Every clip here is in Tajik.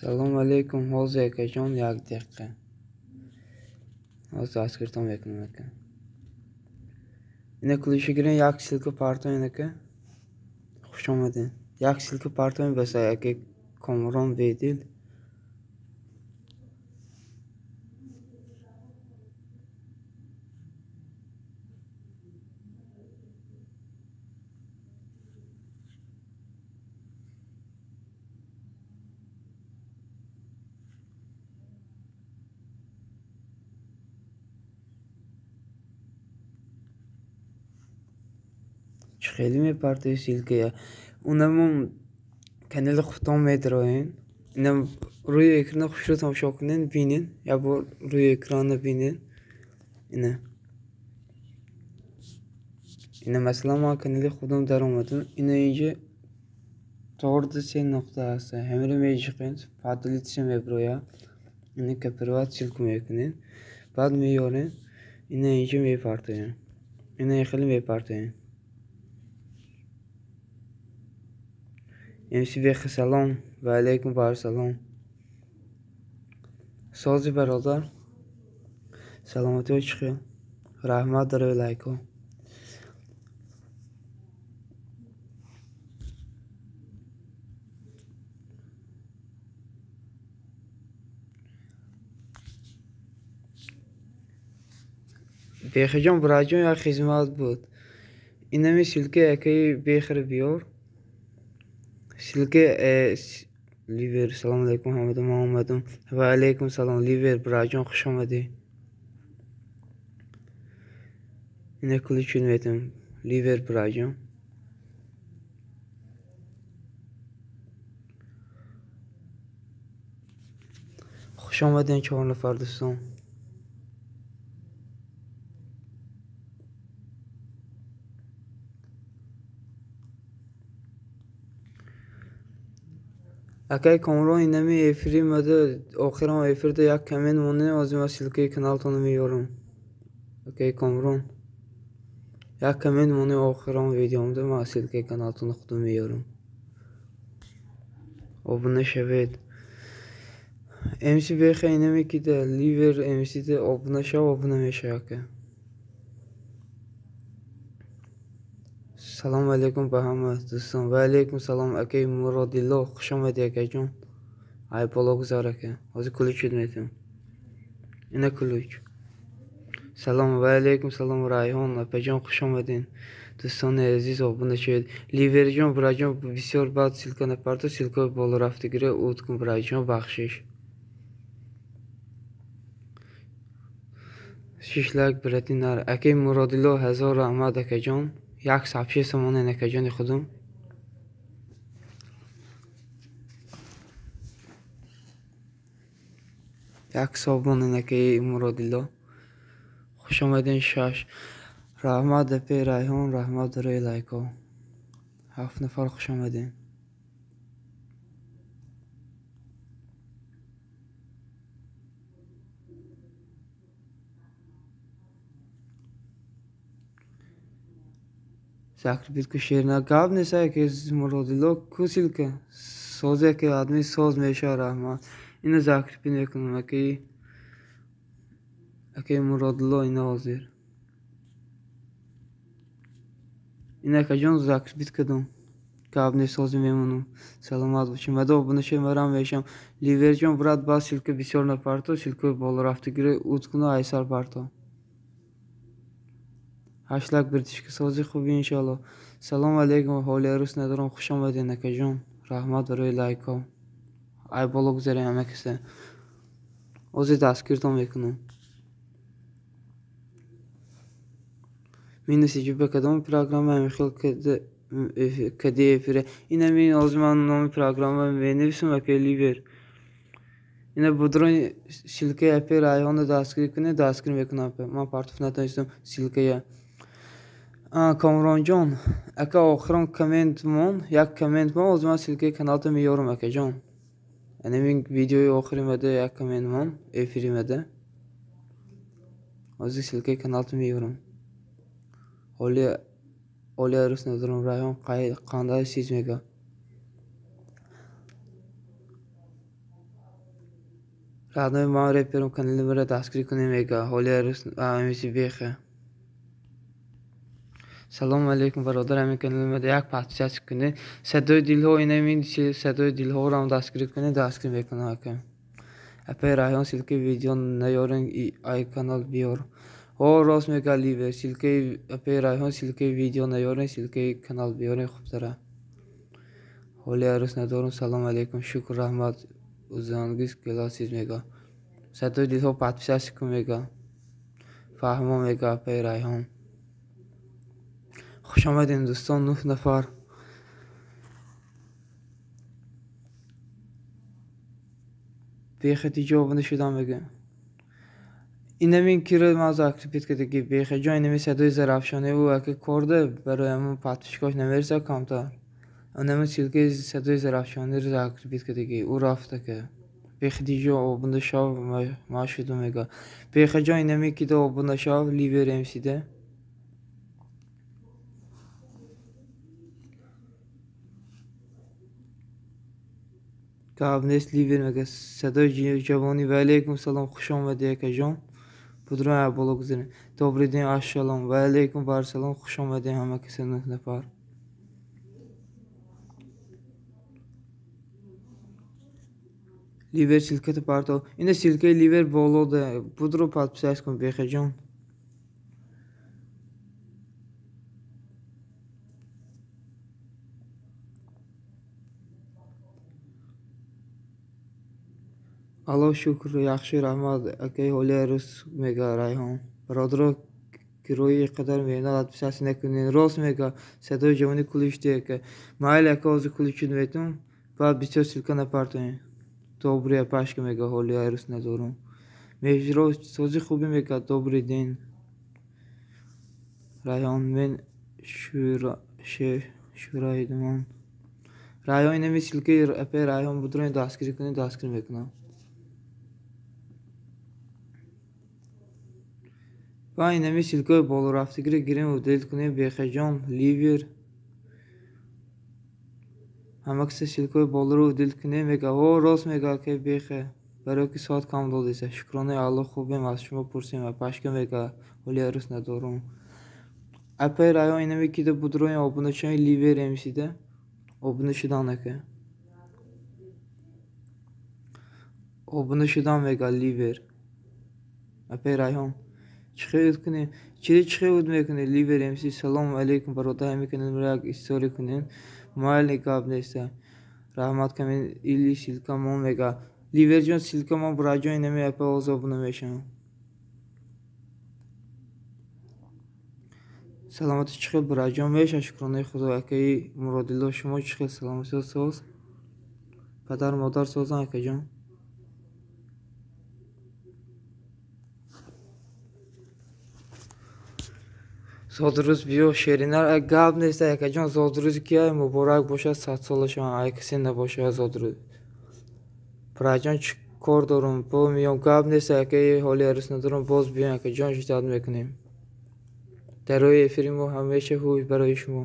Салом алейкум, ҳозир акаҷон, як дақиқа. Ҳозир дастгиртон мекунам ака. Ина ключи гирен, як ссылка партоен ака. Хуш омадед. Як ссылка партоен бас ака Комрон Бедил. Чӣ хеле мепартои ссылкая? Унамон канали худтон медароен. Инам рӯи экрана хушрӯ тамошо кунед, бинед. Як бор рӯи экрана бинед. Ина. Ина масалан ман канали худам даромадам. Ина инҷа торди се нуқта ҳаст. Ҳаминро меҷиқед, поделиться мебарояд. Ина копировать ссылку мекунед. Баъд меёред. Ина инҷа мепартоем. Ина хеле мепартоем. МС Бехи салом, ва алейкум вассалом. Сози бародар, саломатиҳо чӣ хел? Раҳмат барои лайкҳо. Бехиҷон, бираҷон, як хизмат буд. Инами ссылкаи акаи Бехиро биёр. Ссылка Ливер, салом алейкум ҳамада, ман омадам. Ва алейкум салом, Ливер, бираҷон, хуш омадӣ. Ина ключ метам, Ливер, бираҷон. Хуш омадем чор нафар дӯстон. Акай Комрон, инами эфири мада, охирон эфирда як коммент монем, ҳозир ман ссылкаи каналтонро меёрам. Акай Комрон, як коммент монем охирон видеомда, ман ссылкаи каналтонро худам меёрам. Обуна шавед. МС Беха инами кида Ливер МС да обуна шав, обуна мешава ака. Салом алейкум ба ҳама дӯстон. Ва алейкум салом, акаи Муродилло, хуш омадӣ акаҷон. Ай боло гузар ака. Ҳозир ключ метам. Ина ключ. Салом ва алейкум салом, Райҳон апаҷон, хуш омадед. Дӯстони азиз, обуна шавед. Ливерҷон, бираҷон, бисёр бад ссылка напарто, ссылкаи боло рафтагиро уд кун, бираҷон, бахшиш. Шиш лайк бирати нар. Акаи Муродилло, ҳазор раҳмат акаҷон. Як сообщение монен акаҷони худум. Як соб монен акаи Муродилло. Хуш омаден шаш. Раҳмат апи Райҳон, раҳмат барои лайкҳо. Ҳафт нафар хуш омаден. Закрепить ку шерна гап нест, ки Муродилло ку ссылка. Созе ки адми соз меша, раҳмат. Ина закрепить мекунам акаи Муродилло, ина ҳозир. Ина акаҷон закрепить кардам. Гап нест, ҳозир мемонам. Саломат бошед. Мада обуна шавед, марам мешам. Ливерҷон, брат, бас ссылка бисёр напарто, ссылкаи боло рафтагиро уд куну айсар парто. Ҳашт лайк биртишка сози хуби иншоалло. Салом алейкум, ҳоли арӯс надорам, хуш омадед акаҷон. Раҳмат барои лайкҳо. Ай боло гузарем ҳама каса. Ҳозир дастгиртон мекунам. Минуси ҷуба кадом программа ҳамин хел кади эфире. Инами ҳозир ман номи программа менависам акаи Ливер. Ина будрони ссылкаи апи Райҳонро дастгирӣ кунед, дастгирӣ мекунам апа. Ман партоф натонистам ссылкая. Комронҷон, ака охирон коммент мон, як коммент мон, ҳозир ман ссылкаи каналто меёрам акаҷон. Анами видеои охири мада як коммент мон, эфири мада. Ҳозир ссылкаи каналто меёрам. Ҳоли арӯс надорам, Райҳон қандай сиз мега. Родной ман репером канали мара дастгирӣ кунем мега. Ҳоли арӯс МС бехе. Салому алейкум бародар, ҳамин канали мара як подписаться кунед. Садои дилҳо инамин садои дилҳоро дастгирӣ кунед, дастгирӣ мекунам ака. Апай Райҳон ссылкаи видео наёрен ай канал биёр. Ҳо рост мега Ливер, ссылкаи апай Райҳон ссылкаи видео наёрен, ссылкаи канал биёрен хубтара. Ҳоли арӯс надорум. Салому алейкум, шукр раҳмат. Узангиз келасиз мега. Садои дилҳо подписаться кун мега. Фаҳмо мега апай Райҳон. Хуш омадем дӯстон, 9 нафар. Бехати ҷавоб нашудам мега. Инамин киро ман закрепить кардагӣ бехаҷон, инами садои зарафшонӣ ӯ ака корда барои ҳамон подписчикош намереса камтар. Инами ссылкаи садои зарафшониро закрепить кардагӣ ӯ рафт ака. Бехадиҷо обуна шав ман шудум мега. Бехаҷон инами кида обуна шав Ливер МСда. Гап нест Ливер мега. Садои ҷавонӣ. Ва алейкум салом, хуш омадӣ акаҷон. Будрон боло гузарем. Добрый день, ассалом. Ва алейкум вассалом, хуш омадем ҳама каса 9 нафар. Ливер ссылката парто. Ина ссылкаи Ливер боло да. Будро подписаться кун бехаҷон. Аллоҳ шукр, яхши раҳмат акаи ҳоли арӯс мега Райҳон. Бародаро кирои қадар меҳнат подписаться накунед. Рост мега садои ҷавонӣ кулишти ака. Майли ака ҳозир кулишуд метум, баъд бисёр ссылка напартоем. Добрый апашка мега ҳоли арӯс надорум. Меҳро сози хубе мега. Добрый день. Райҳон мен шӯраидуман. Райҳон инами ссылкаи апаи Райҳон будро дастгирӣ кунед, дастгирӣ мекунам. Ва инами ссылкаи болорафтагиро гирем удалить кунем. Бехаҷон, Ливер. Ҳама каса ссылкаи болоро удалить кунем мега. Ҳо рост мега акаи бехе. Барои ки соат кам додеса. Шукронаи Аллоҳ хубем, аз шумо пурсем. Апашка мега. Ҳоли арӯс надорум. Апаи Райҳон инами кида будрои обуна шавед Ливер МСда. Обуна шудан ака. Обуна шудан мега Ливер. Апаи Райҳон. Чӣ хел кунем? Чири чӣ хел мекунед? Ливер МС. Салому алейкум бародар, ҳамин каналро як история кунед. Майли гап неста. Раҳмат камин или ссылка мон мега. Ливерҷон ссылка мон бураҷон инами апа ҳозир обуна мешавам. Саломатӣ чӣ хел бураҷон меша? Шукронаи Худо акаи Муродилло, шумо чӣ хел саломатӣ соз? Падар модар созан акаҷон? Зодрӯз биё шеринар гап нест акаҷон, зодрӯзи кия муборак бошад, 100 сола шаванд, ай касе набошад зодрӯз. Бураҷон чӣ кор дорум? Бо миём гап нест акаи ҳоли арӯс надорум, боз биём акаҷон, ждать мекунем. Дар рӯи эфири мо ҳамеша ҳуй барои шумо.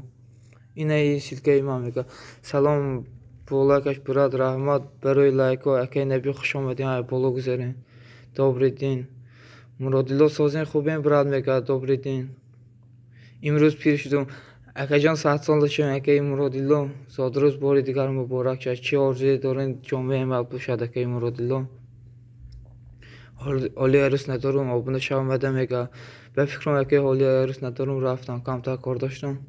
Ина ссылкаи ман мега. Салом болакаш брат, раҳмат барои лайкҳо. Акаи Наби хуш омадем, ай боло гузарем. Добрый день. Муродилло созен хубем брат мега. Добрый день. Имрӯз пир шудум. Акаҷон 100 сола шавем акаи Муродилло. Зодрӯз бори дигар муборак шавад. Чӣ орзуе дорем ҷомеаи ма бошад акаи Муродилло? Ҳоли арӯс надорум, обуна шавам мада мега. Ба фикрам акаи ҳоли арӯс надорум, рафтам камтар кор доштам.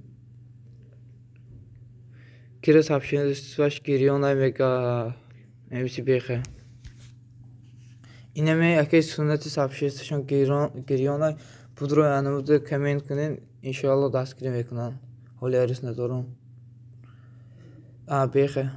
Кира сообществаш гирёнай мега МС бехе. Инаме акаи суннати сообществашон гирёнай. Будро анамуда коммент кунед, иншоалло дастгирӣ мекунанд. Ҳоли арӯс надорум. Бехе.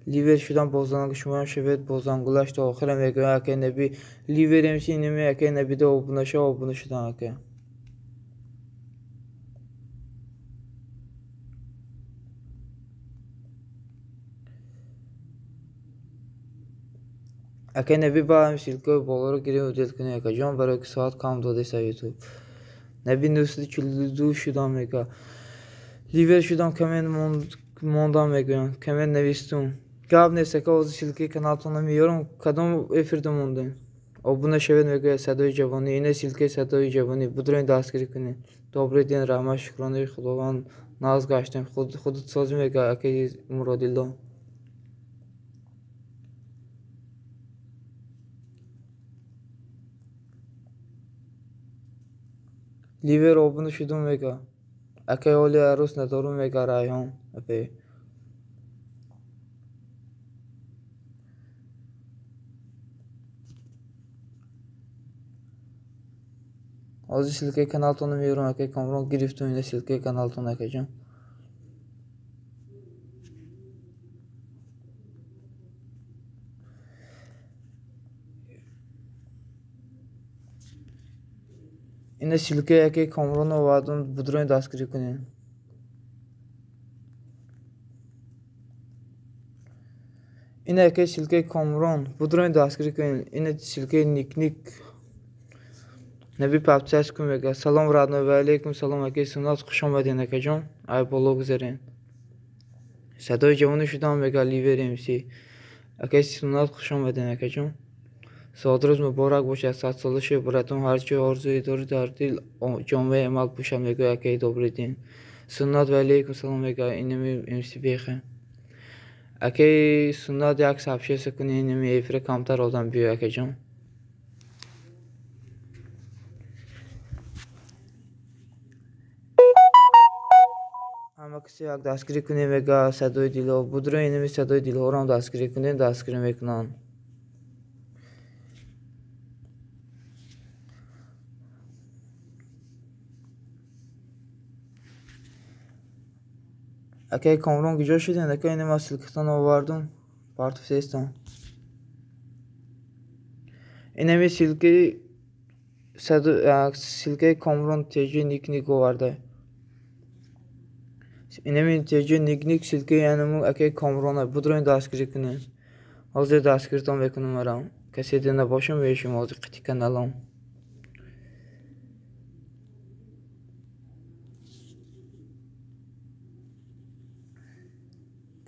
Ливер шудам бозанг шумоям шавед бозангулаш то охира мегӯям акаи Наби. Ливер МС инами акаи Набида обуна шав, обуна шудам ака. Акаи Наби ба ҳамин ссылкаи болоро гирем удалить кунем акаҷон, барои ки соат кам додеса ютуб. Наби 942 шудам мега. Ливер шудам, коммент мондам мегӯям. Коммент навистум. Гап нест, ака, ҳозир ссылкаи каналтонро меёрам. Кадом эфирда мондем? Обуна шавед, мегӯяд Садои Ҷавонӣ. Ина ссылкаи Садои Ҷавонӣ. Будроин дастгирӣ кунед. Добрый день, раҳмат, шукронаи Худованд, нағз гаштем. Худат созӣ, мегӯяд акаи Муродилло. Ливер обуна шудум, мега. Акаи оли арӯс надорум, мега Райҳон. Апе. Ҳозир ссылкаи каналтонро меёрам, акаи Комрон, гирифтум ина ссылкаи каналтон, акаҷон. Ина ссылкаи акаи Комронро овардум, будроин дастгирӣ кунед. Ина акаи ссылкаи Комрон, будроин дастгирӣ кунед. Ина ссылкаи Никник. Наби подписаться кун, мега. Салом, родной, ва алейкум салом, акаи Суннат, хуш омадед, акаҷон. Ай боло гузарен. Садои Ҷавонӣ шудам, мега Ливер МС. Акаи Суннат, хуш омадед, акаҷон. Содрӯз муборак бошад, садсола шуд, братон, ҳарчи орзуе дорӣ дар дил, ҷомаи амал пӯшад, мегӯяд акаи Добрый день. Суннат, ва алейкум салом, мега инами МС бехе. Акаи Суннат, як сообщение кунед, инами эфира камтар одам биёй, акаҷон. Ҳама касе як дастгирӣ кунед, мега Садои Дилҳо. Будро инами Садои Дилҳоро ҳам дастгирӣ кунед, дастгирӣ мекунанд. Акаи Комрон, куҷо шудед? Ака, ина ман ссылкатонро овардум. Партофтестам. Инами ссылкаи Комрон ТЖ Никник оварда. Инами ТЖ Никник ссылкаи анаму акаи Комрона. Будроин дастгирӣ кунед. Ҳозир дастгиритон мекунам марам. Касе дида набошам, мешум ҳозир қити каналам.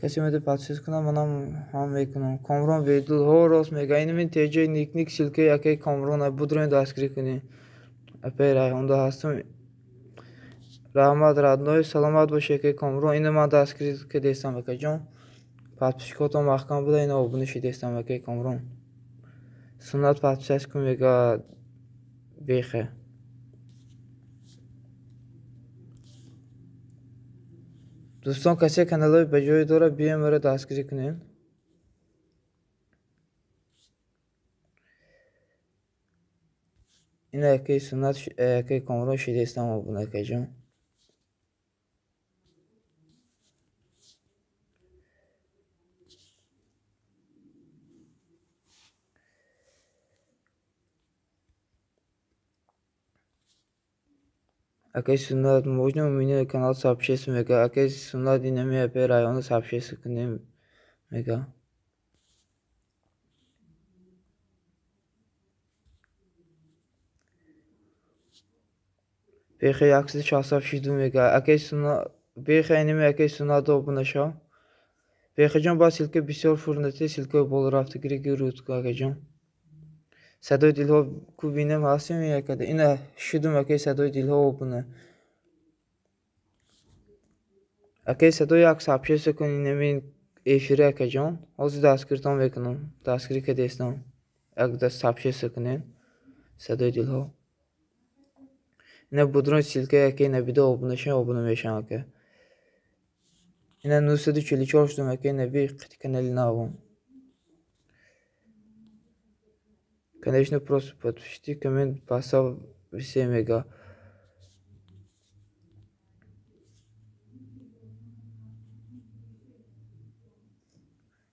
Касе омада подписаться кунам, манам ҳам мекунам. Комрон Бедул, ҳо, рост мега. Инами ТЖ Никник ссылкаи акаи Комрона. Будроин дастгирӣ кунед. Апаи Райҳонда ҳастам. Раҳмат, родной, саломат бошед, акаи Комрон. Ина ман дастгирӣ кардестам, акаҷон. Подписчикотон маҳкам буда, ина обуна шидестам, акаи Комрон. Суннат, подписаться кун, мега бехе. Дӯстон, касе каналҳои ба ҷое дорад, биёем маро дастгирӣ кунем. Ина акаи Суннат, акаи Комрон шидестам обуна, акаҷон. Акаи Суннат, можно у меня канал сообщество, мега. Акаи Суннат, инами апаи Райҳона сообщество кунем, мега. Бехе 167 шиду, мега. Акаи Суннат, бехе инами акаи Суннат обуна шав. Бехеҷон, ба ссылка бисёр фурнате, ссылкаи боло рафтагири гирут ку, акаҷон. Садои Дилҳо ку бинем ҳастем якада. Ина шудум, акаи Садои Дилҳо обуна. Акаи Садо, як сообщение кун инами эфири, акаҷон. Ҳозир дастгиритон мекунам. Дастгирӣ кардестам. Як сообщение кунед. Садои Дилҳо. Ина будрон ссылкаи акаи Набида обуна шавед, обуна мешавам, ака. Ина 944 шудум, акаи Наби, қити канали навом. Конечно, просто подпишите, коммент поставь все, мега.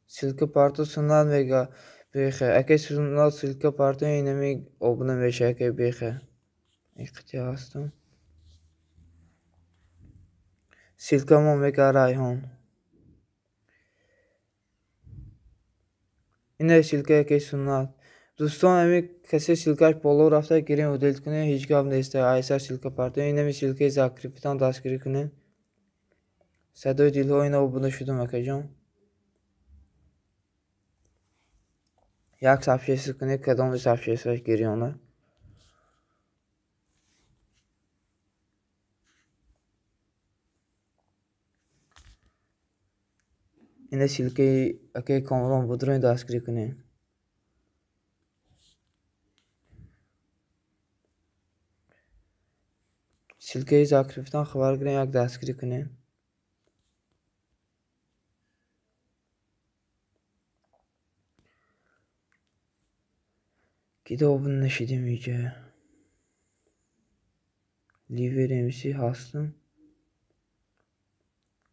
Ссылка парто Суннат, мега бехе. Акаи Суннат, ссылка парто инами обуна меша, акаи бехе. Ин қити ҳастам. Ссылка мо, мега Райҳон. Ина ссылкаи акаи Суннат. Дӯстон, ами касе ссылкааш боло рафта, гирем, удалить кунед, ҳеҷ гап нест. Айсар ссылка партоем. Инами ссылкаи закрепитан дастгирӣ кунед. Садои дилҳо ина обуна шудам акаҷон. Як сообщество кунед, кадоми сообществоаш гирёна. Ина ссылкаи акаи Комрон будроин дастгирӣ кунед. Ссылкаи закрепитан хабар гирем, як дастгирӣ кунед. Кида обуна нашидем иҷа. Ливер МС ҳастам.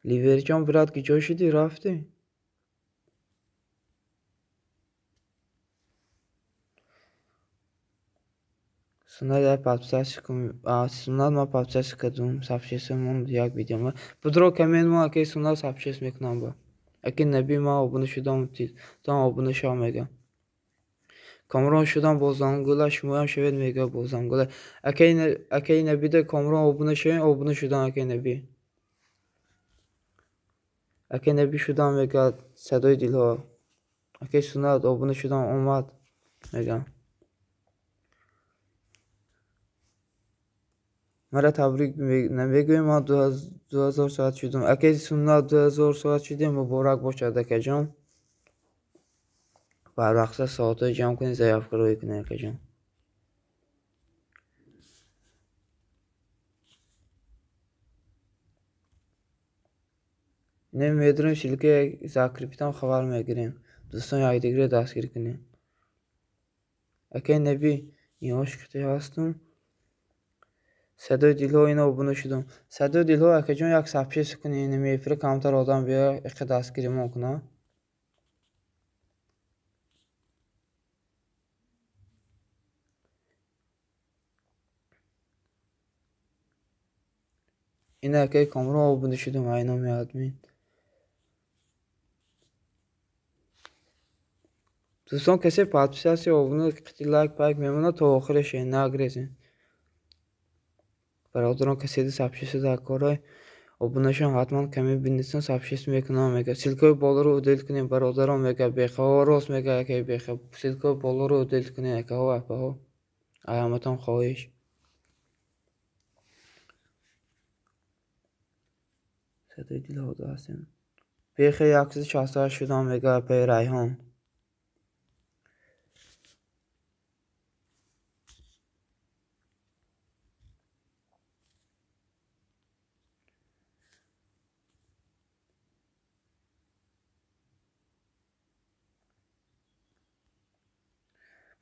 Ливерҷон брат ки ҷо шудӣ рафтӣ? Суннат як подписаться кун. Суннат ма подписаться кардум. Сообщество мон як видео ма. Будро коммент мо акаи Суннат сообщество мекунам ба. Аки Наби ма обуна шудам, ту обуна шав мега. Комрон шудам бо зангула, шумоям шавед мега бо зангула. Акаи Набида Комрон обуна шавем, обуна шудам акаи Наби. Акаи Наби шудам мега садои дилҳо. Акаи Суннат обуна шудам омад мега. Мара табрик намегӯем, ман 2000 соат шудам. Акаи Суннат 2000 соат шудем, муборак бошад акаҷон. Барвақта соатҳои ҷамъ кунед, заявка рӯй кунед акаҷон. Намедонем ссылкаи закрепитам хабар мегирем. Дӯстон якдигарро дастгирӣ кунед. Акаи Наби инҳо шукрти ҳастам. Садои дилҳо ина обуна шудам. Садои дилҳо акаҷон як сообщество кунед, ина мефира камтар одам биёяд, иқа дастгиримон кунад. Ина акаи Комрон обуна шудам, ай номи админ. Дӯстон касе подписаться обуна қити лайк пайк мемонад то охираш нагрезен. Бародарон касе сообщество дар корай обунашон ҳатман каме бинисен сообщество мекунам мега. Ссылкаи болоро удалить кунед бародарон мега. Бехаҳо рост мега акаи беха. Ссылкаи болоро удалить кунед акаҳо апаҳо. Ай ҳаматон хоҳиш. Садои дилҳо ҳастем. Беха 168 шудам мега апаи Райҳон.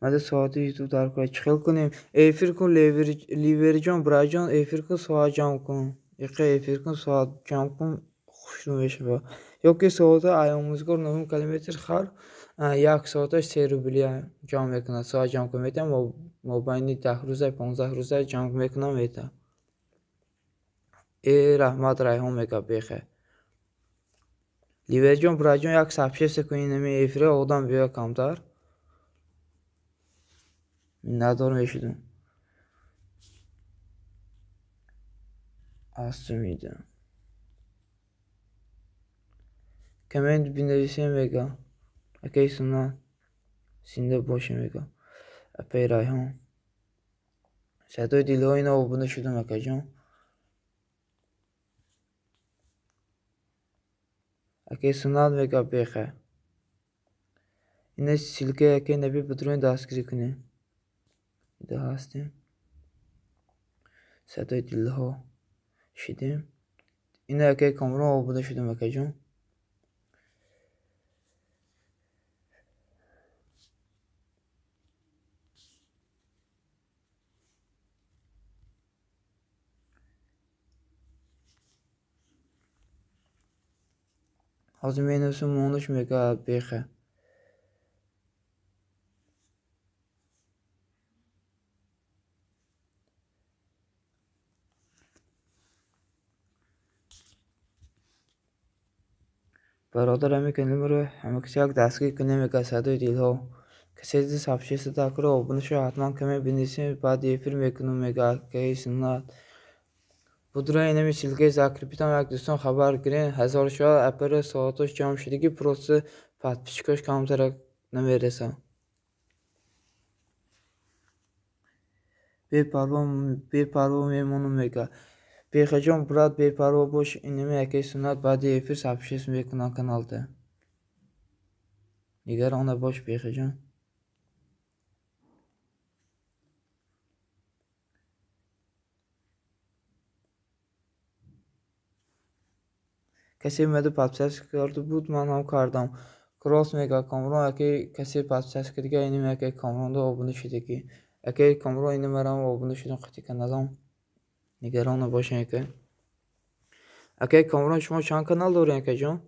Мада соати ютуб дар кор чӣ хел кунем? Эфир кун Ливерҷон, браҷон эфир кун, соат ҷамъ кун. Иқа эфир кун, соат ҷамъ кун, хушрӯ мешава. Ё ки соата ай омӯзгор 9 километр хар, як соаташ 3 рубли ҷамъ мекунад. Соат ҷамъ кун метавон мобайни 10 рӯза, 15 рӯза ҷамъ мекунам мета. Э раҳмат Райҳон мега бехе. Ливерҷон, браҷон як сообщество кун инами эфира одам биёяд камтар. Миннатдор мешудам. Астумида. Коммент бинависем мега. Акаи Суннат зинда бошем мега. Апаи Райҳон. Садои дилҳо ина обуна шудам акаҷон. Акаи Суннат мега бехе. Ина ссылкаи акаи Наби будроин дастгирӣ кунед. Ида ҳастем. Садои дилҳо шидем. Ина акаи Комрон обуна шудам акаҷон. Ҳозир менависам монаш мега бехе. Бародар ҳамин каналро ҳама касе як дастгирӣ кунем мега садои дилҳо. Касе сообщество дар кора обуна шава ҳатман каме бинисем, баъди эфир мекунам мега акаи Суннат. Будра инами ссылкаи закрепитам як дӯстон хабар гирен. 1000 шава апара соатош ҷамъ шудагӣ, просто подписчикош камтарак намерасад. Бепарво мемонам мега. Бехаҷон брат, бепарво бош, инами акаи Суннат баъди эфир сабшис мекунам каналда. Нигарон набош, Бехаҷон. Касе омада подписаться карда буд, ман ҳам кардам. Кросс мега Комрон, акаи касе подписаться кардига, инами акаи Комронда обуна шудагӣ. Акаи Комрон ина марам обуна шудам қати каналам. Нигарон набошед, ака. Акаи Комрон, шумо чанд канал доред, акаҷон?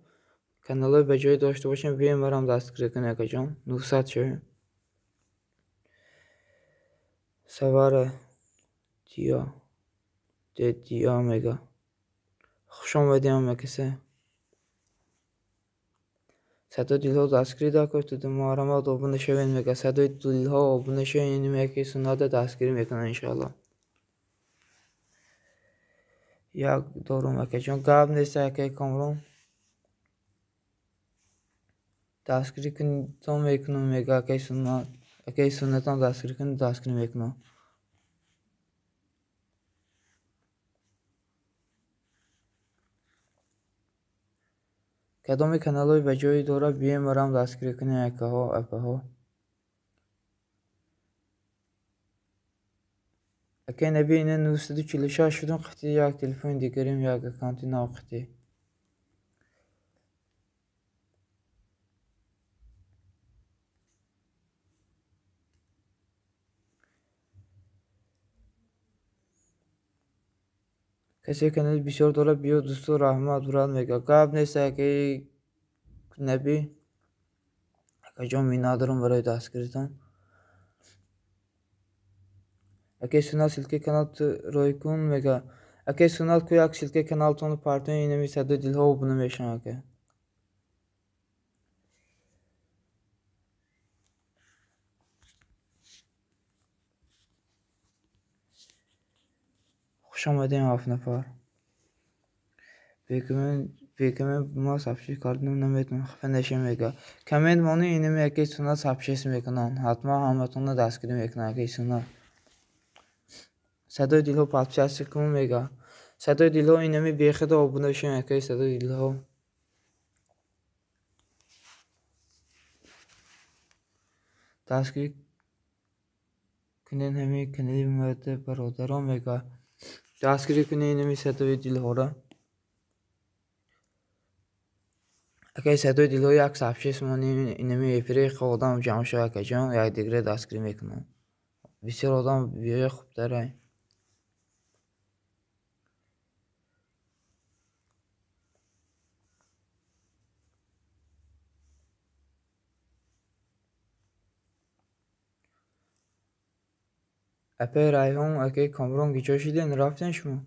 Каналҳои ба ҷой дошта бошем, биёем марам дастгирӣ кунед, акаҷон. 900 шавем. Савара Диё Диё мега. Хуш омадем акасе. Садои дилҳо дастгирӣ дакофтед, марҳамат обуна шавед мега. Садои дилҳо обуна шавед, инами акаи Сунната дастгирӣ мекунад иншоалло. Як дорум, акаҷон, гап нест, акаи Комрон. Дастгирӣ кунитон мекунам мега акаи Суннат. Акаи Суннатам дастгирӣ кунед, дастгирӣ мекунам. Кадоми каналҳои ба ҷой дорад, биёем марам дастгирӣ кунем, акаҳо, апаҳо. Акаи Наби, ина 946 шудум, қити як телефони дигарим, як аккаунти нав қити. Касе канали бисёр дорад, биё дӯсто, раҳмат брат мега. Гап нест, акаи Наби. Акаҷон, миннатдорам барои дастгиритон. Акаи Суннат, ссылкаи канал рой кун мега. Акаи Суннат, ку як ссылкаи каналтонро партоен, инами садои дилҳо обуна мешаванд, ака. Хуш омадем, 7 нафар. Бекамент ма сабшис кардам, наметавонам, хафа нашем мега. Коммент монӣ, инами акаи Суннат сабшис мекунанд. Ҳатман ҳаматонро дастгирӣ мекунанд, акаи Суннат. Садои дилҳо подписаться кун мега. Садои дилҳо инами бехуда обуна шавед, акаи садои дилҳо. Дастгирӣ кунед ҳамин канали мада бародарон мега. Дастгирӣ кунед инами садои дилҳоро. Акаи садои дилҳо як сабшис монӣ, инами эфири одам ҷамъ шава, акаҷон, якдигарро дастгирӣ мекунанд. Бисёр одам биёя хубтарай. Апаи Райҳон, акаи Комрон киҷо шиден, рафтен шумо?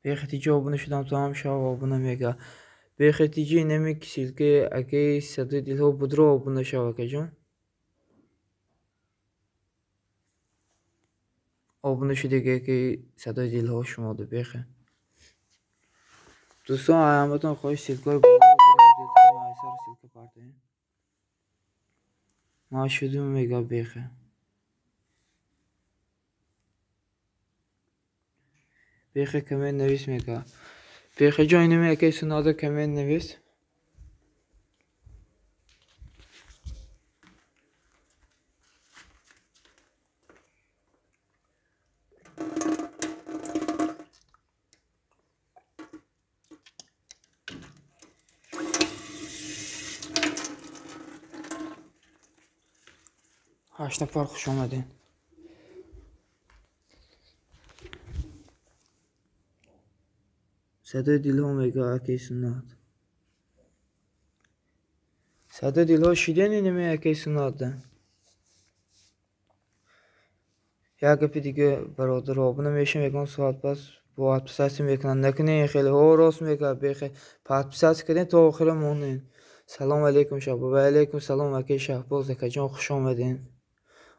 Бехатиҷа обуна шудам, ту ҳам шав обуна мега. Бехатиҷа инами ссылкаи акаи садои дилҳо будро обуна шав, акаҷон. Обуна шудеги акаи садои дилҳо шумода бехе. Дӯстон, ҳаматон хоҳиш ссылкаҳои болоро ссылка партоед. Ман шудум мега бехе. Бехе коммент навис мега. Бехеҷон, инами акаи Сунната коммент навис. 8 нафар, хуш омадед. Садои дилҳо мега акаи Суннат. Садои дилҳо шидени неме акаи Суннат да. Як гапи дига бародар, обуна мешавем, ягон соат пас бо подписаться мекунанд. Накунед хеле ҳо рост мега бехе. Подписаться кардем то охира монед. Салом алейкум Шаҳбоз. Ва алейкум салом акаи Шаҳбоз акаҷон, хуш омадед.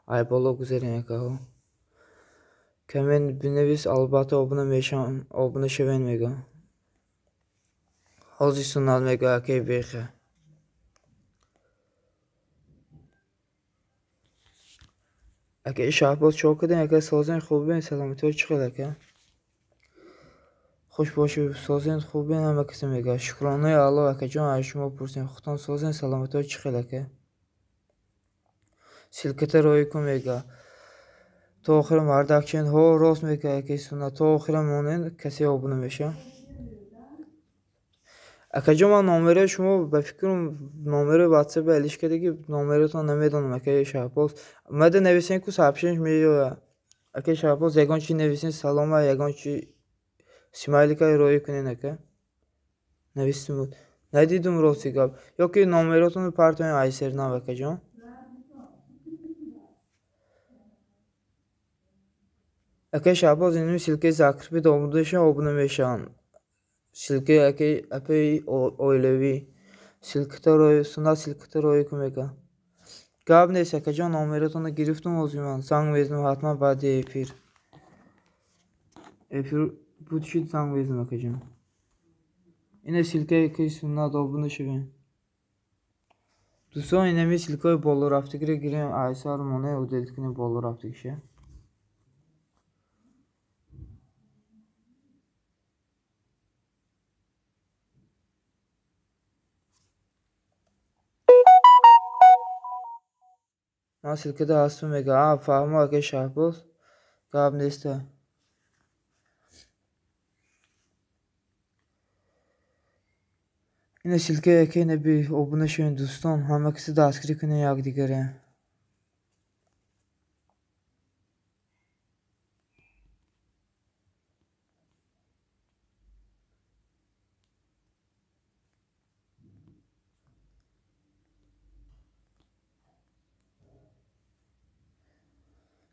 Ай боло гузарем акаҳо. Коммент бинавис, албатта обуна мешавам, обуна шавем мега. Ҳозир Суннат мега акаи бехе. Акаи Шаҳбоз чо кардем, ака созен хубен, саломатиҳо чӣ хел ака? Хуш бошед, созен хубен ҳама касе мега. Шукронаи Аллоҳ акаҷон, аз шумо пурсем, худтон созен, саломатиҳо чӣ хел ака? Ссылката роӣ кун мега. То охира мардакчен ҳо рост мега акаи Суннат, то охира монед, касе обуна мешавад. Акаҷон, ман номерои шумо ба фикрам номерои ватсапи алиш кардагӣ, номеротон намедонам акаи Шаҳбоз. Мада нависен ку сообщение меояд. Акаи Шаҳбоз ягон чи нависен, салома, ягон чи смайлика роӣ кунед ака. Навистим буд. Надидум рости гап. Ё ки номеротонро партоем айсернав акаҷон. Акаи Шаҳбоз инми ссылкаи закрепить обуна обуна мешаванд. Ссылкаи акаи апаи оилавӣ. Ссылката роӣ Суннат ссылката роӣ кун мега. Гап нест акаҷон, номеротонро гирифтум ҳозир ман. Занг мезанам ҳатман баъди эфир. Эфир буд шуд занг мезанам акаҷон. Ина ссылкаи акаи Суннат обуна шавем. Дӯстон, инами ссылкаи болорафтагиро гирем, айсар моне удалить кунем болорафтагиша. Ман ссылкада ҳастум мега. А, фаҳмо акаи Шаҳбоз. Гап неста. Ина ссылкаи акаи Наби обуна шавем дӯстон, ҳама касе дастгирӣ кунем якдигаре.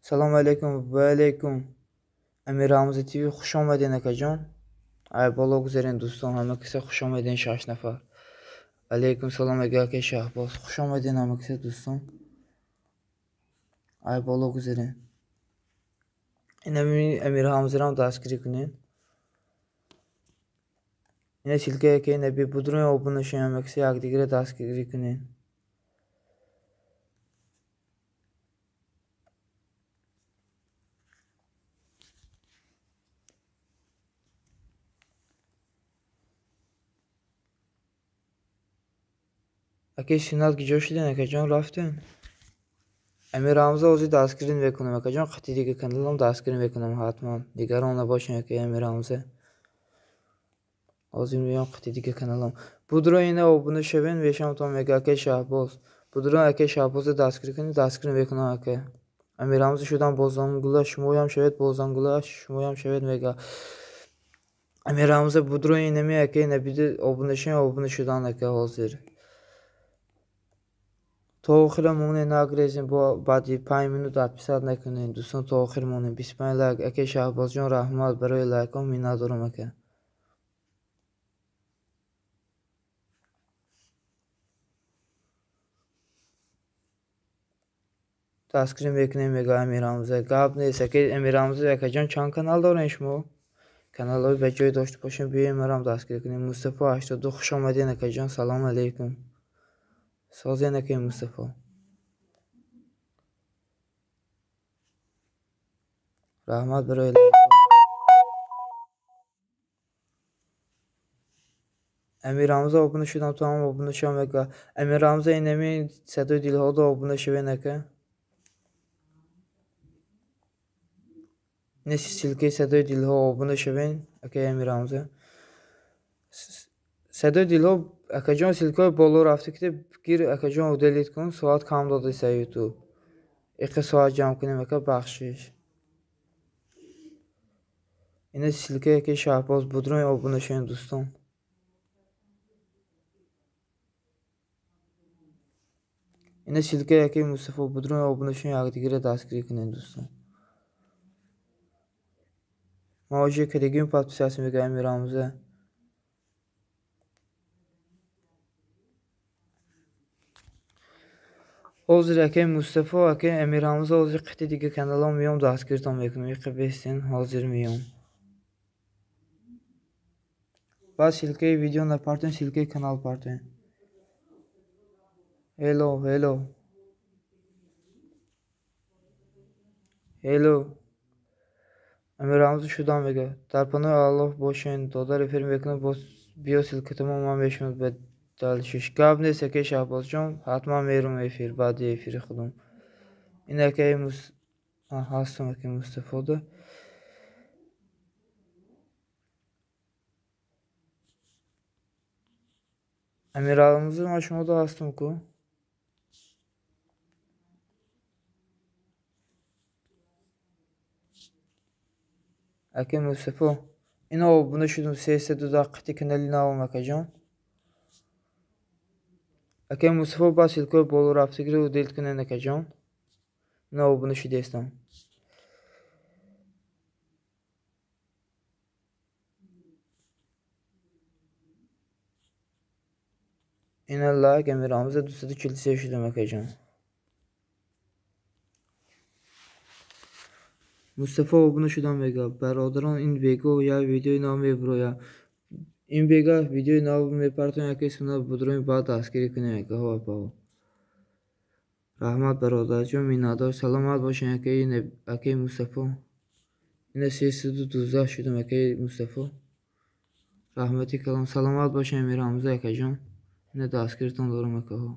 Салому алейкум, ва алейкум. Амир Рамзи ТВ хуш омадед акаҷон. Ай боло гузарем дӯстон, ҳама касе хуш омадед, 6 нафар. Алейкум салом ака акаи Шаҳбоз, хуш омадед ҳама касе дӯстон. Ай боло гузарем. Инами Амир Рамзирам дастгирӣ кунед. Ина ссылкаи акаи Наби будрои обуна шавем, ҳама касе якдигарро дастгирӣ кунед. Акаи Суннат куҷо шудед акаҷон, рафтем? Амир Рамза ҳозир дастгирӣ мекунам акаҷон, қати дига каналам дастгирӣ мекунам ҳатман. Дигарон набошем акаи Амир Рамза. Ҳозир меоям қати дига каналам. Будро ина обуна шавем, мешавам мега акаи Шаҳбоз. Будро акаи Шаҳбозро дастгирӣ кунед, дастгирӣ мекунам ака. Амир Рамза шудам бозангула, шумоям шавед бозангула, шумоям шавед мега. Амир Рамза будро инами акаи Набида обуна шавем, обуна шудан ака ҳозир. То охира монед, нагрезем, бо баъди 5 минут отписать накунед. Дӯстон, то охир монед. 25 лайк. Акаи Шаҳбозҷон, раҳмат барои лайкҳо, миннат дорам ака. Дастгирӣ мекунем мега Амир Рамза. Гап нест акаи Амир Рамза акаҷон, чанд канал дорем шумо? Каналҳои ба ҷой дошта бошем, биёем марам дастгирӣ кунем. Мустафо 82 хуш омадед акаҷон, салому алейкум. Созен акаи Мустафо. Раҳмат барои лайкҳо. Амир Рамза обуна шудам, то ҳам обуна шавам мега. Амир Рамза инами садои дилҳода обуна шавед ака. Ина ссылкаи садои дилҳо обуна шавед акаи Амир Рамза. Садои дилҳо акаҷон, ссылкаҳои боло рафта ки гир акаҷон удалить кун, соат кам додаса ютуб. Иқа соат ҷамъ кунем ака, бахшиш. Ина ссылкаи акаи Шаҳбоз будрои обуна шавем дӯстон. Ина ссылкаи акаи Мустафо будрои обуна шавем, якдигарро дастгирӣ кунем дӯстон. Ман оҷи кадигим подписаться мекунам Амирамза. Ҳозир акаи Мустафо, акаи Амирамза ҳозир қити дига каналҳо меём, дастгиртон мекунам. Иқа бестен, ҳозир меём. Баъд ссылкаи видео напартоем, ссылкаи канал партоем. Ҳелло, ҳелло. Ҳелло. Амирамза шудам мега. Дар паноҳи Аллоҳ бошен, додар эфир мекунам, боз биё ссылкатамо ман мешунад ба далшиш. Гап нест акаи Шаҳбозҷон, ҳатман мерум эфир баъди эфири худам. Ин акаи ҳастам акаи Мустафода. Амирамза ман шумода ҳастам ку? Акаи Мустафо, ина обуна шудум 302 қити канали навам акаҷон. Акаи Мустафо ба ссылкаи боло рафтагиро удалить кунед акаҷон. Ина обуна шудестам. Ина лайк Амирамза 243 шудам акаҷон. Мустафо обуна шудам мега. Бародарон, ин бего як видеои нав мебурояд. Ин бега видеои нав мепартоем, акаи Суннат будроем, баъд дастгирӣ кунем акаҳо апаҳо. Раҳмат бародарҷон, миннатдор. Саломат бошед акаи Мустафо. Ина 312 шудам акаи Мустафо. Раҳмати калом. Саломат бошед Амирамза акаҷон. Ина дастгиритон дорам акаҳо.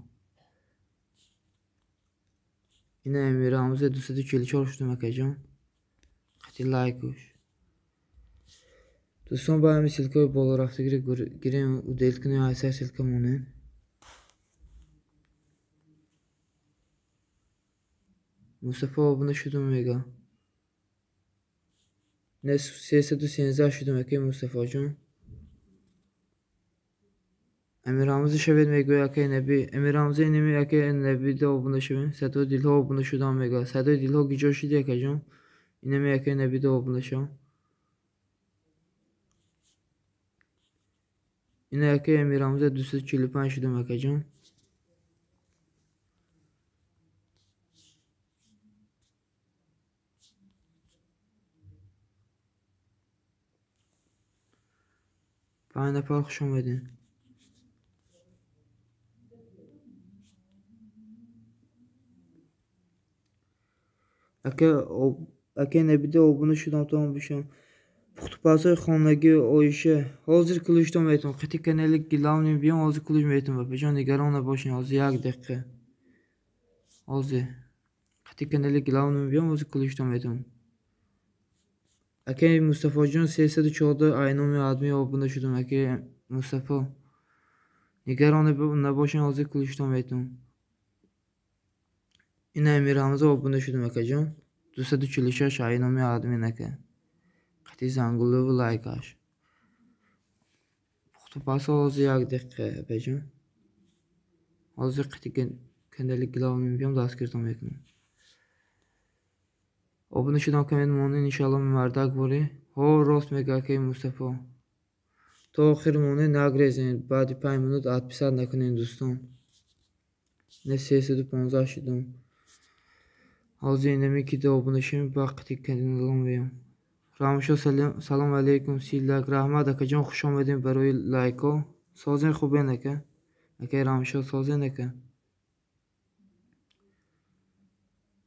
Ина Амирамза 244 шудам акаҷон. Қати лайкуш. Дӯстон, ба ҳамин ссылкаи болорафтагиро гирем, удалить кунем, айсар ссылка монем. Мустафо обуна шудум мега. Не 313 шудум акаи Мустафоҷон. Амирамза шавед мегӯяд акаи Наби. Амирамза инами акаи Набида обуна шавем. Садои дилҳо обуна шудам мега. Садои дилҳо гиҷо шуди акаҷон? Инами акаи Набида обуна шав. Ина акаи Амирамза 245 шудам акаҷон. Панҷ нафар хуш омадем. Акаи Набида обуна шудам то он бишам. Пухтупазҳои хонагӣ Оиша. Ҳозир ключтон метавон. Қити канали главный биём, ҳозир ключ метавон. Бапаҷон нигарон набошед, ҳозир як дақиқа. Ҳозир қити канали главный биём, ҳозир ключтон метавон. Акаи Мустафоҷон 314 айноми адми обуна шудам. Акаи Мустафо, нигарон набошед, ҳозир ключтон метавон. Ина Амирамза обуна шудам акаҷон. 246 айноми админ ака. Қати зангулуву лайкаш. Пухтупазҳо ҳозир як дақиқа апаҷон. Ҳозир қити канали главный биём, дастгиртон мекунам. Обуна шудам коммент монед, иншалло мардак ворӣ. Ҳо, рост мега акаи Мустафо. То охир монед, нагрезед. Баъди 5 минут отписать накунед дӯстон. Ина 315 шудам. Ҳозир инами ки обуна шавем, ба қити каналон биём. Рамшо салом алейкум, 30 лайк. Раҳмат акаҷон, хуш омадем барои лайкҳо. Созен хубен ака. Акаи Рамшо созен ака.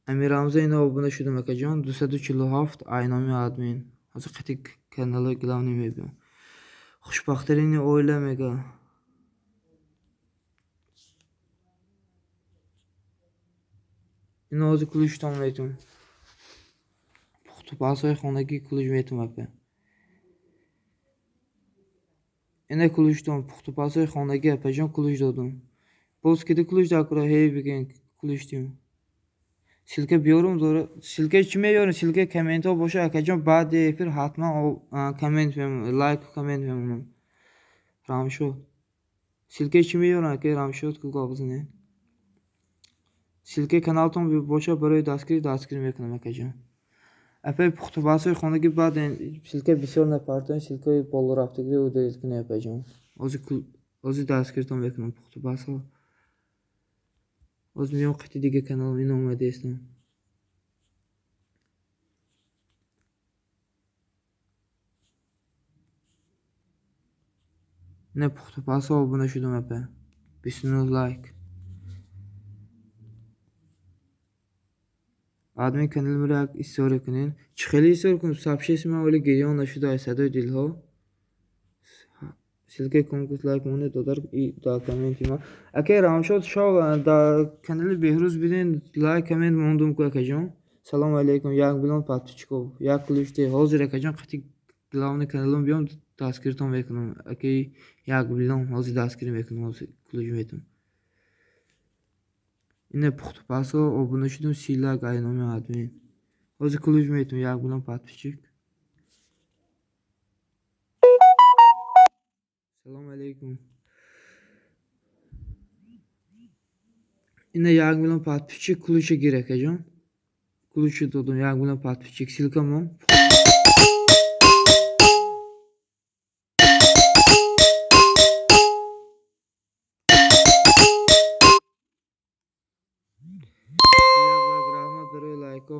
Амирамза ина обуна шудам акаҷон. 247 айноми админ. Ҳозир қити каналҳои главный мебиём. Хушбахттарини оила мега. Ина ҳозир ключтон метавон. Пухтупазҳои хонагӣ ключ метавон апа. Ина ключтон пухтупазҳои хонагӣ апаҷон ключ додум. Боз кида ключ дакура ҳей бигӯен ключ дим. Ссылка биёрум, ссылка чӣ меёрем? Ссылка комментҳо боша, акаҷон, баъди эфир ҳатман коммент, лайку коммент мемонам. Рамшод. Ссылка чӣ меёрам, акаи Рамшод, ку гап бизанед. Ссылка каналтон боша, барои дастгирӣ мекунам, акаҷон. Апаи пухтупазҳои хонагӣ, баъд ссылка бисёр напартоед, ссылкаи болорафтагиро удалить кунед, апаҷон. Ҳозир дастгиритон мекунам пухтупазҳо. Ҳозир меём қити дига канал, ин омадаистам. Ина пухтупазҳо обуна шудам, апа. 29 лайк. Админ каналимро як история кунед. Чӣ хеле история кунем? Сообщение ман вале гирён нашуда аз садои дилҳо. Ссылкаи конкурс лайк монед, додар, дар комменти ман. Акаи Рамшод, шав дар канали Беҳрӯз биден, лайк коммент мондум ку, акаҷон. Салому алейкум, 1 миллион подписчиков, як ключ де. Ҳозир, акаҷон, қати главный каналом биём, дастгиритон мекунам. Акаи 1 миллион ҳозир дастгирӣ мекунам, ҳозир ключ метам. Ина пухтупазҳо обуна шудум, 30 лайк ай номи админ. Ҳозир ключ метам, 1 миллион подписчик. Салому алейкум. Ина 1 миллион подписчик ключа гир, акаҷон. Ключа додум, 1 миллион подписчик. Ссылка мон. Раҳмат барои лайкҳо.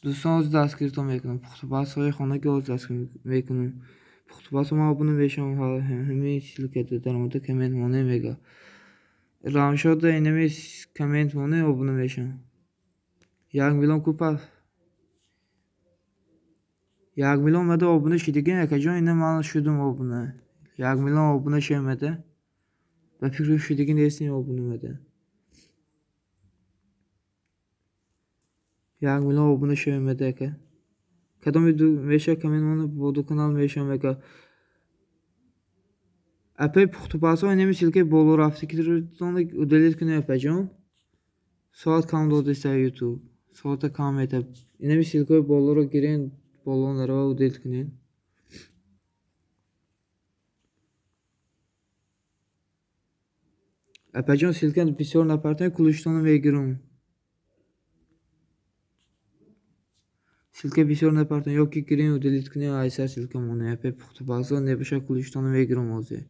Дӯстон, ҳозир дастгиритон мекунам. Пухтупазҳои хонагӣ ҳозир дастгирӣ мекунам. Пухтупазҳо ман обуна мешавам, ҳамин ссылка даромада коммент моне мега. Рамшода инами коммент моне обуна мешавам. 1 миллион ку пас. 1 миллион омада обуна шидагин, акаҷон, ина ман шудум обуна. 1 миллион обуна шавамада. Ба фикри шудагин нестем обуна омада. 1 миллион обуна шавамада, ака. Кадоми меша коммент моне бо ду канал мешавам, ака. Апаи пухтупазҳо инами ссылкаи болорафтагиро удалить кунед, апаҷон. Соат кам додиста YouTube. Соата кам метаб. Инами ссылкаи болоро гирен, боло нарава, удалить кунед. Апаҷон, ссылка бисёр напартоед, ключтонро мегирам. Ссылка бисёр напартоед, ё ки гирен удалить кунед, айсар ссылка монед. Апаи пухтупазҳо небоша, ключтонро мегирам ҳозир.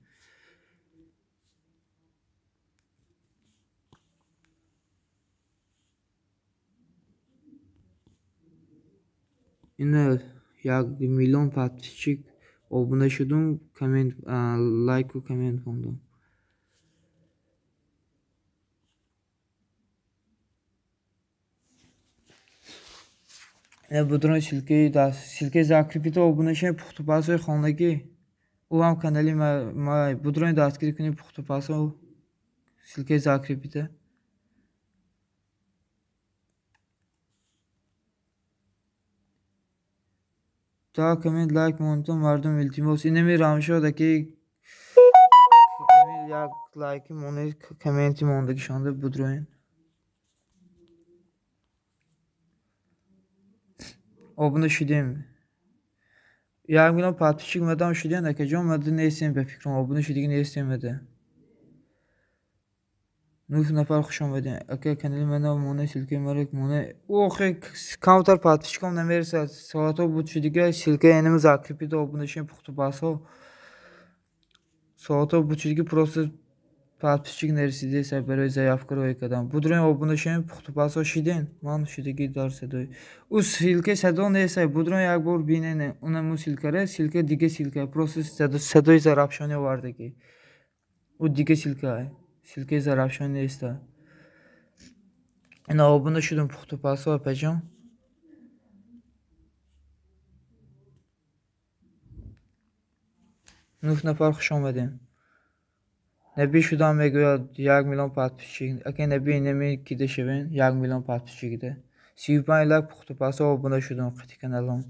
Ина 1 миллион подписчик обуна шудум, коммент, лайку коммент мондум. Ина будрон ссылкаи закрепита обуна шавед, пухтупазҳои хонагӣ. Ӯ ҳам канали ма будрон дастгирӣ кунед, пухтупазҳо ссылкаи закрепита. Та коммент лайк монтон, мардум, илтимос. Инами Рамшод аки як лайки монед, комменти мондагишонда будроен. Обуна шудем. 1 миллион подписчик мадам шудем, акаҷон, мада нестем, ба фикрам обуна шудагӣ нестем мада. 9 нафар хуш омадем. Ака, канали мана моне, ссылкаи маро моне. Охе, камтар подписчикам намерасад. Соатҳо буд шудига, ссылкаи инами закрепида обуна шудем, пухтупазҳо. Соатҳо буд шудига, просто подписчик нарасидеса барои заявка роя кардам. Будрем обуна шудем, пухтупазҳо шиден. Ман шудагӣ дар садои. Ӯ ссылкаи садо неста. Будрем як бор бинен унаму ссылкара, ссылка дига ссылка, просто садои Зарафшонӣ овардагӣ. Ӯ дига ссылка. Ссылкаи Зарафшонӣ неста. Ина обуна шудум пухтупасо апаҷон. Нӯҳ нафар хуш омадем. Набӣ шудам мегӯяд 1 миллион подписчик. Ака Набӣ нами кида шавен 1 миллион подписчик да. 35 лак пухтупасо обуна шудум қити каналом.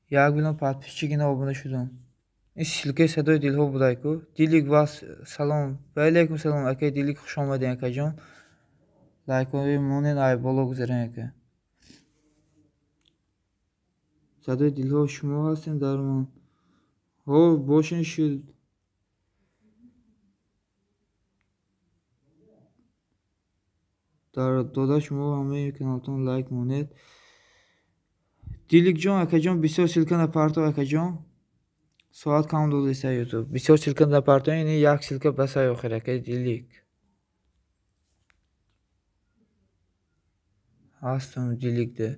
Як миллион подписчик ина обуна шудум. Ин ссылкаи садои дилҳо будай-ку. Дилик вас салом. Ва алайкум салом. Акай Дилик хуш омадем акаҷон. Лайкҳои монен ай боло гузарен ака. Садои дилҳо шумо ҳастем дар ман. Ҳо бошен шуд. Дар дода шумо ҳамаи каналтон лайк монед. Диликҷон акаҷон бисёр ссылка напарто акаҷон. Соат кам додиста ютуб. Бисёр ссылка напарто, ини як ссылка басай охир акай Дилик. Ҳастум Диликде.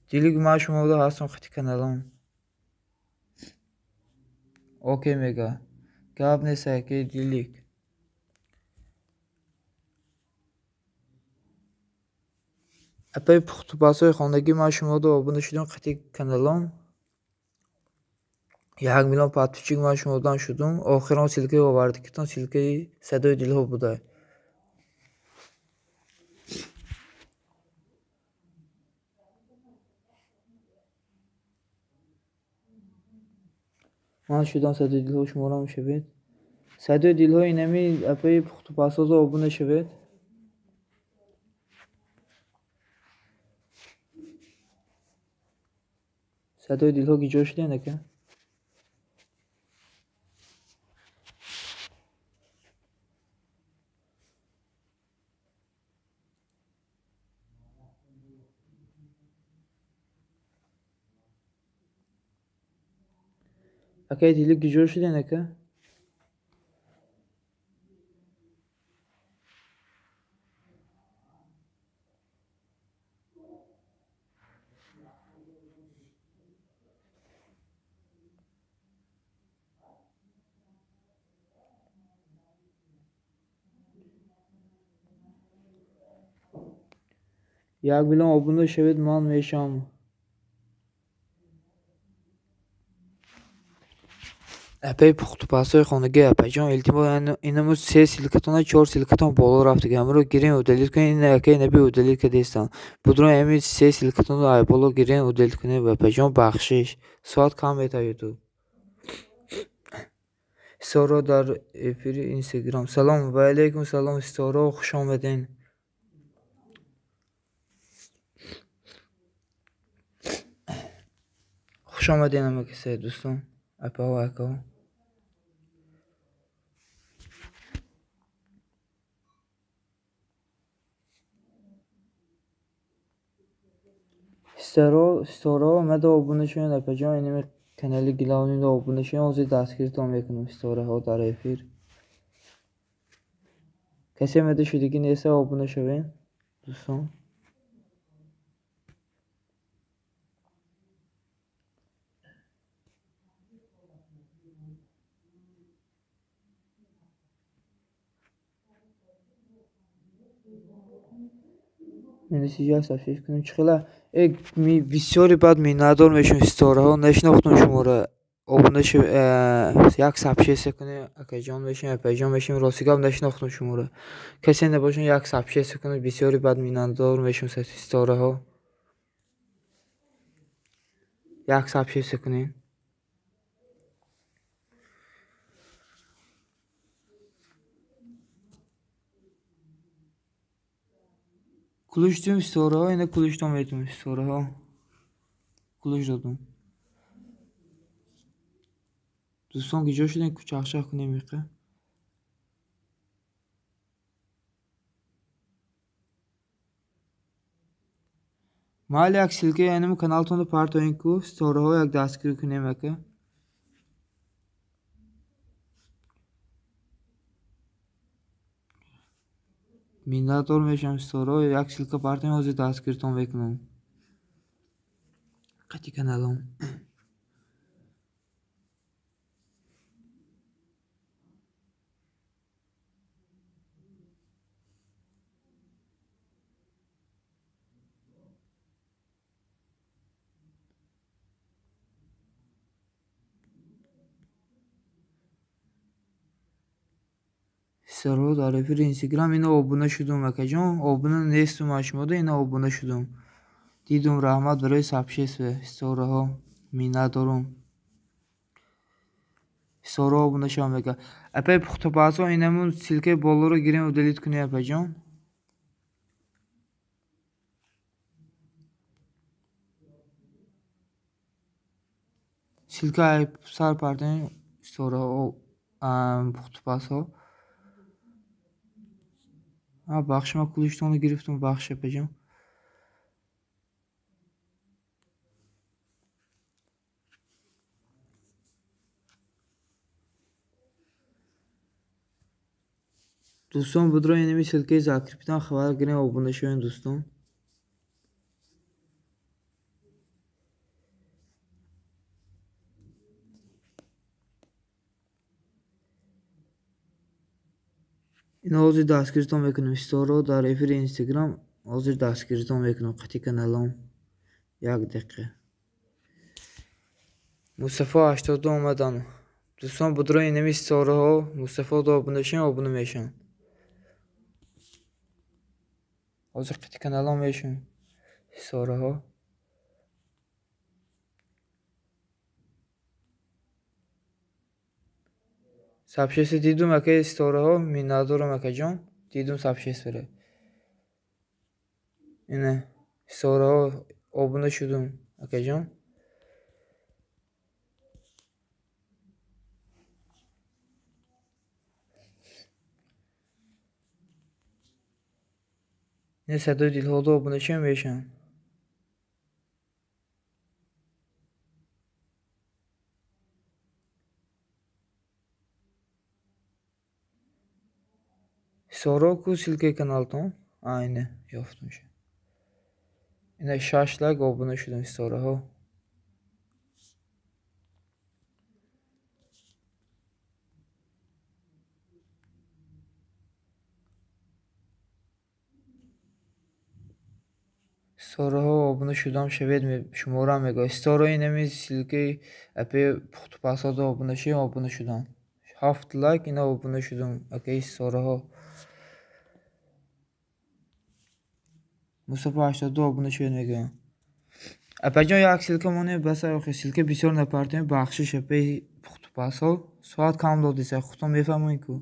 Дилик ман шумода ҳастум хати каналом. Окей мега. Гап нест акай Дилик. Апаи пухтупасои хонагӣ ман шумода обуна шудам қати каналом. 1 миллион подписчик ман шумодан шудум. Охирон ссылкаи овардикитон ссылкаи садои дилҳо будай. Ман шудам садои дилҳо шуморо мешавед. Садои дилҳо инами апаи пухтупасозо обуна шавед. Садои дилҳо гиҷо шуден ака? Акай Дилик гиҷо шуден ака? Як миллион обуна шавед ман мешавам. Апаи пухтупасои хонагӣ апаҷон илтимос инаму се ссылкатона чор ссылкатон боло рафтига. Ҳамаро гирен удалить кунед. Ин акай Наби удалить кардестан. Будрон ҳами се ссылкатонро ай боло гирен удалить кунед апаҷон бахшиш. Соат кам мета ютуб. Ситоро дар эфири Инстаграм. Салом ва алайкум салом Ситоро хуш омаден. Хуш омаден ҳама касе дӯстон, апаҳо акаҳо. Ситораҳо омада обуна шавед апаҷон. Инами канали Гилавниро обуна шавед. Ҳозир дастгиритон мекунам ситораҳо дар эфир. Касе омада шудагӣ неста обуна шавед дӯстон. Минуси як сабшиш кунем. Чӣ хела бисёри баъд миннатдор мешавем ситораҳо. Нашинохтум шуморо. Обуна шав як сабшеса кунем акаҷон мешавем апаҷон мешавем. Рости гап нашинохтум шуморо. Касе набошад як сабшеса кунем бисёри баъд миннатдор мешавем ситораҳо. Як сабшеса кунем. Ключ додем ситораҳо, ина ключ дом метум ситораҳо. Ключ додум. Дӯстон гиҷо шудем чахчах кунем иқа. Майли як ссылкаи инами каналтонро партоем ку ситораҳо як дастгирӣ кунем ака. Миннатдор мешавам ситораҳо. Як ссылка партоем ҳозир дастгиритон мекунам. Қати каналом. Ситоро дар эфири Инстаграм ина обуна шудум акаҷон. Обуна нестум аз шумода, ина обуна шудум. Дидум, раҳмат барои сообщество. Ситораҳо миннатдорум. Ситораҳо обуна шавам мега. Апаи пухтапазҳо инамун ссылкаи болоро гирем удалить кунем апаҷон. Ссылка сар партем ситораҳо пухтапазҳо. Бахши ман ключтонро гирифтум, бахш апаҷон. Дӯстон будро инами ссылкаи закрепитан хабар гирем, обуна шавем дӯстон. Ина ҳозир дастгиритон мекунем. Ситораҳо дар эфири Инстаграм ҳозир дастгиритон мекунем. Қатъи каналом. Як дақиқа. Мустафо 82 омадан. Дӯстон будро инами ситораҳо Мустафо до обуна шавем, обуна мешаванд. Ҳозир қатъи каналом мешавем. Ситораҳо. Сообщество дидум акаи ситораҳо, миннатдорам акаҷон. Дидум сообществора. Ина ситораҳо обуна шудум акаҷон. Ина садои дилҳода обуна шавем мешаванд. Ситораҳо ку ссылкаи каналтон? Ина ёфтум ша. Ина 6 лайк обуна шудам ситораҳо. Ситораҳо обуна шудам шавед, шуморо мегӯяд. Ситораҳо инами ссылкаи апаи пухтупазҳода обуна шавем, обуна шудам. 7 лайк ина обуна шудум акаи ситораҳо. Мустафо 82 обуна шавед мегӯям. Апаҷон як ссылка монем баса охи ссылка бисёр напартем, бахшиш апаи пухтупазҳо. Соат кам додиса, худтон мефаҳмоед ку.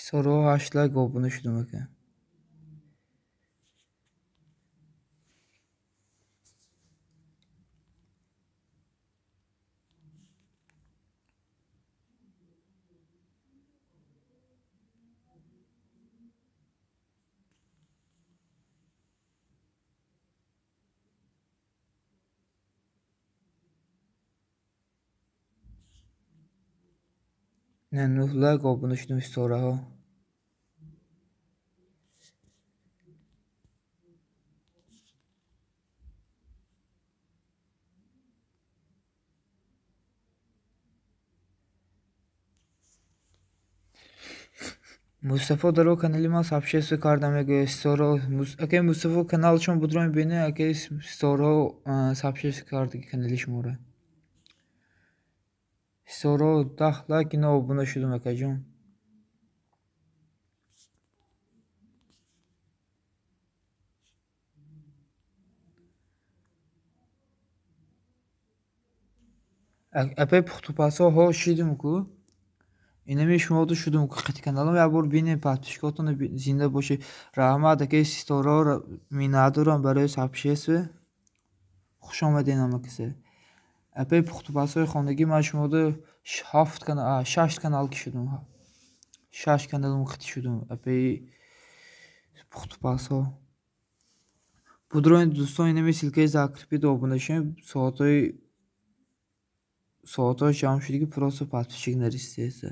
Ситораҳо 8 лайк обуна шудум ака. Не 9 лайк обуна шудум ситораҳо. Мустафо даро канали ман сообщество карда мегӯяд ситораҳо. Акаи Мустафо каналшон будро мебинед, акаи ситораҳо сообщество кардаги канали шуморо. Ситораҳо 10 лайк ина обуна шудум акаҷон. Апаи пухтупазҳо ҳо шидум ку. Инами шумода шудум ку қатъи каналом як бор бинед, подписчикотон зинда бошед. Раҳмат акаи ситораҳо, миннатдорам барои сообщество. Хуш омадед ҳама касе. Апаи пухтупазҳои хонагӣ ман шумода 6 канал ки шудум. 6 каналум қатъи шудум апаи пухтупазҳо. Будрои дӯстон инами ссылкаи закрепит обуна шавем, соатҳои ҷамъ шудагӣ просто подписчик нарисида.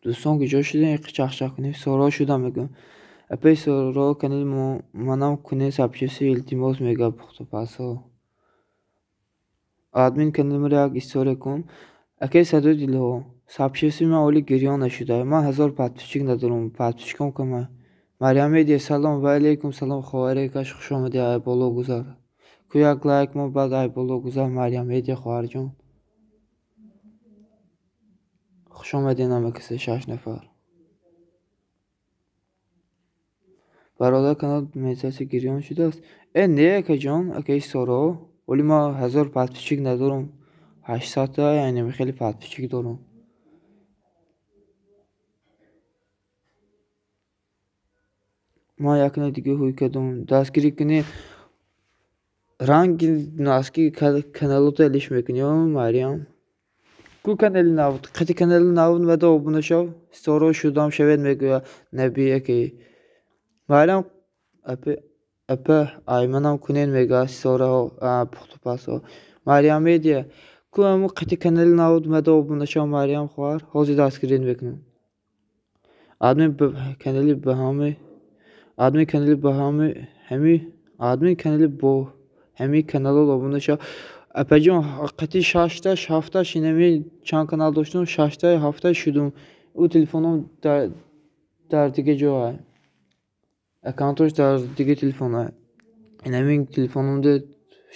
Дӯстон куҷо шудем? Чахчах кунем. Соро шудам мегӯям. Апаи Соро канали манам кунед сабчаси илтимос мега пухтупазҳо. Админ канали маро як история кун. Акаи садои дилҳо. Сабчаси ман оли гирён нашуда. Ман 1000 подписчик надорам. Подписчикам кама. Марьям Медия салом ва алейкум салом хоҳаре каш хуш омадӣ ай боло гузар. Ку як лайк мо баъд ай боло гузар Марьям Медия хоҳарҷон. Хуш омадӣ намакасе 6 нафар. Бародар канал мезаси гирён шудааст. Э не акаҷон, акаи Соро. Оли ман 1000 подписчик надорам. 800 та яъне хеле подписчик дорам. Ман якна дига ҳуй кардам. Дастгирӣ кунӣ ранги наски каналото элиш мекунӣ Марьям. Ку канали нав, қати канали нав мада обуна шав. Соро шудам шавед мегӯя Наби акаи. Марьям апа айманам кунед мега Сораҳо пухтупазҳо. Марьям Медия ку аму қати канали нав мада обуна шав Марьям хоҳар. Ҳозир дастгирӣ мекунам. Админ канали ба ҳами админ канали ба ҳами ҳами админ канали бо ҳами каналот обуна шав. Апаҷон қати 6та 7та инами чанд канал доштам 6та 7та шудум. Ӯ телефоном дар дига ҷо аккаунтош дар дига телефон. Инами телефономда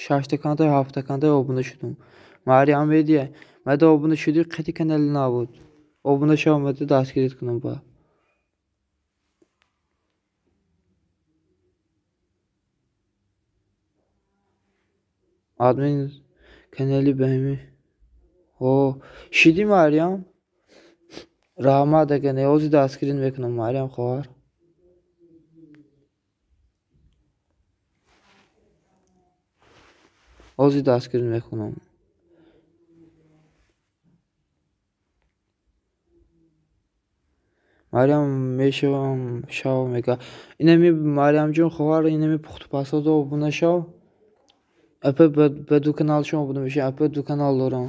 6та каналта 7та каналта обуна шудум. Марьям Медия мада обуна шудӣ қати канали набуд. Обуна шав мада дастгирит кунам ба. Админ канали ба ҳами. О, шидӣ Марьям? Раҳмат ака, не ҳозир дастгирит мекунам Марьям хоҳар. Ҳозир дастгирит мекунам. Марьям мешавам шав мега. Инами Марьямҷон хоҳар инами пухтупазҳото обуна шав. Апа ба ду каналшон обуна мешавам. Апа ду канал дорам.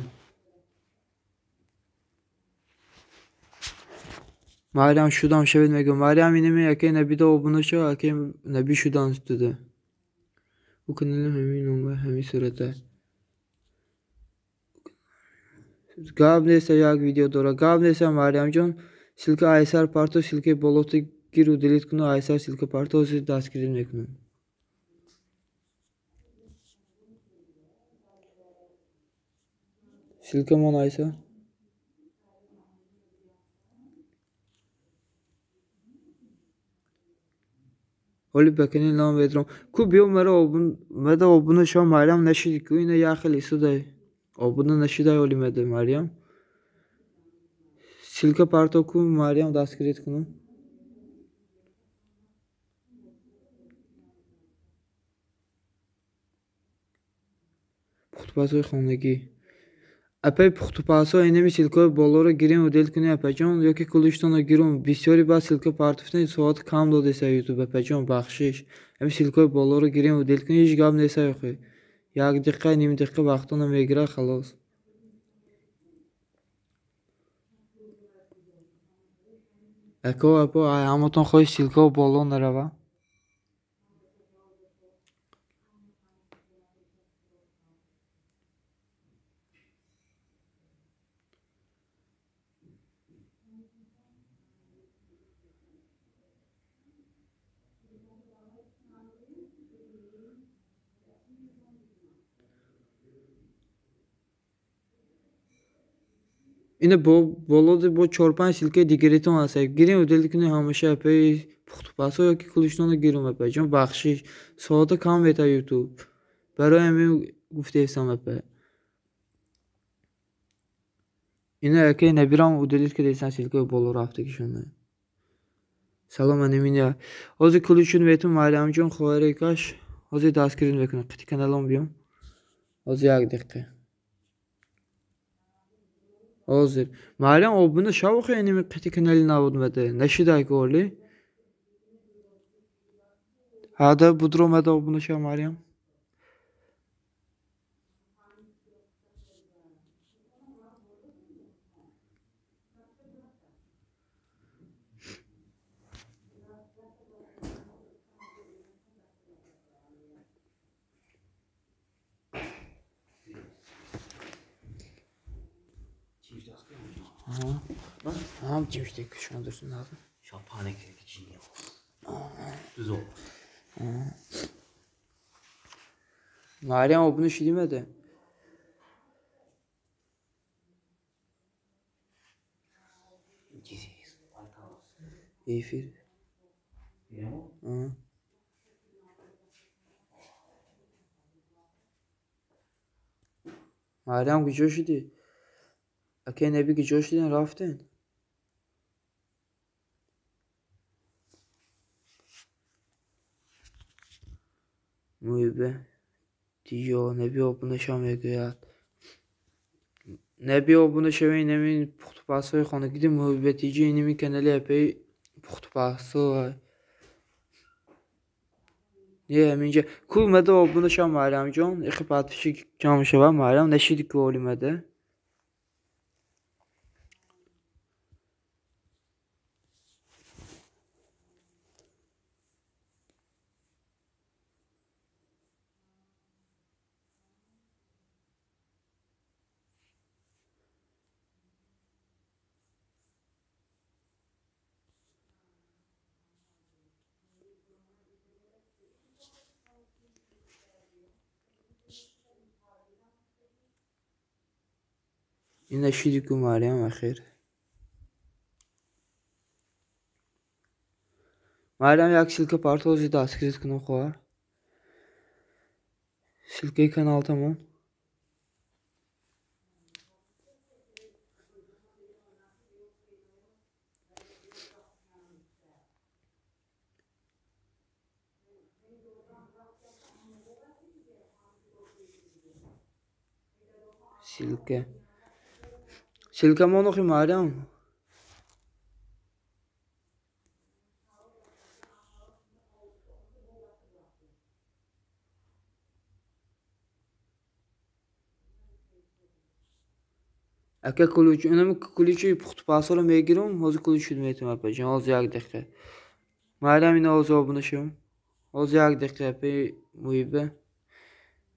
Марьям шудам шавед мегӯям. Марьям инами акаи Набида обуна шав, акаи Наби шудан туда. Ӯ каналам ҳамин нома ҳамин сурата. Гап неста як видео дора. Гап неста Марьямҷон. Ссылка айсар парто, ссылкаи болото гиру делит куну айсар ссылка парто ҳозир дастгирӣ мекунам. Ссылка мон айсар. Ҳоли ба канали нав медорам. Ку биё маро мада обуна шав Марьям нашидӣ ку ина як хел истодай. Обуна нашидай ҳоли мада Марьям. Ссылка парто ку Марьям дастгирит кунам. Пухтупазҳои хонагӣ. Апаи пухтупазҳо инами ссылкаҳои болоро гирем удел кунем апаҷон ёки кулиштонро гирум. Бисёри баъд ссылка партофтем соат кам додеса ютуб апаҷон бахшиш. Ҳами ссылкаҳои болоро гирем удел кунем ҳеҷ гап неста охи. Як дақиқа ним дақиқа вақтона мегирад халос. Ако апо ҳаматон хоҳи ссылкаҳо боло нарава. Ина болоди бо 4-5 ссылкаи дигаритон ҳаст. Гирем удел кунем ҳамаша апаи пухтупазҳо ёки кулиштонро гирум апаҷон бахшиш. Соата кам мета ютуб. Барои ҳамин гуфтаестам апа. Ина акаи Набирам удалит кардастан ссылкаи боло рафтагишона. Салом анамина. Ҳозир кулишон метум Марьямҷон хоҳаре каш. Ҳозир дастгирӣ мекунам. Қити каналом биём. Ҳозир як дақиқа. Ҳозир. Марьям обуна шав охи инами қити канали набуд мада. Нашидай ку оли. Ҳада будро мада обуна шав Марьям. Ҳам ҷимшидек шумо дуртун назм. Шапане ки чини. Дузо. Марьям обуна шудимеде? Эфир. Марьям куҷо шудӣ? Акай Наби куҷо шудин рафтен? Муҳиба Тиҷо Наби обуна шав мегӯяд. Наби обуна шавӣ инамин пухтупазҳои хонагиди Муҳиба Тиҷо инамин канали апаи пухтупазҳо. Не ҳаминҷа ку мада обуна шав Марьямҷон, ихи подписчик ҷамъ шава Марьям нашиди ку оли мада. Ина шиди ку Марьям ахир. Марьям як ссылка партози дастгирит кунам хоҳар. Ссылкаи канал тамом. Ссылка. Ссылка монохи Марьям. Ака ключ, инам ключи пухтупазҳоро мегирам, ҳозир ключ шуд метавонам апаҷон, ҳозир як дақиқа. Марьям ина ҳозир обуна шавам. Ҳозир як дақиқа апаи Муҳиба.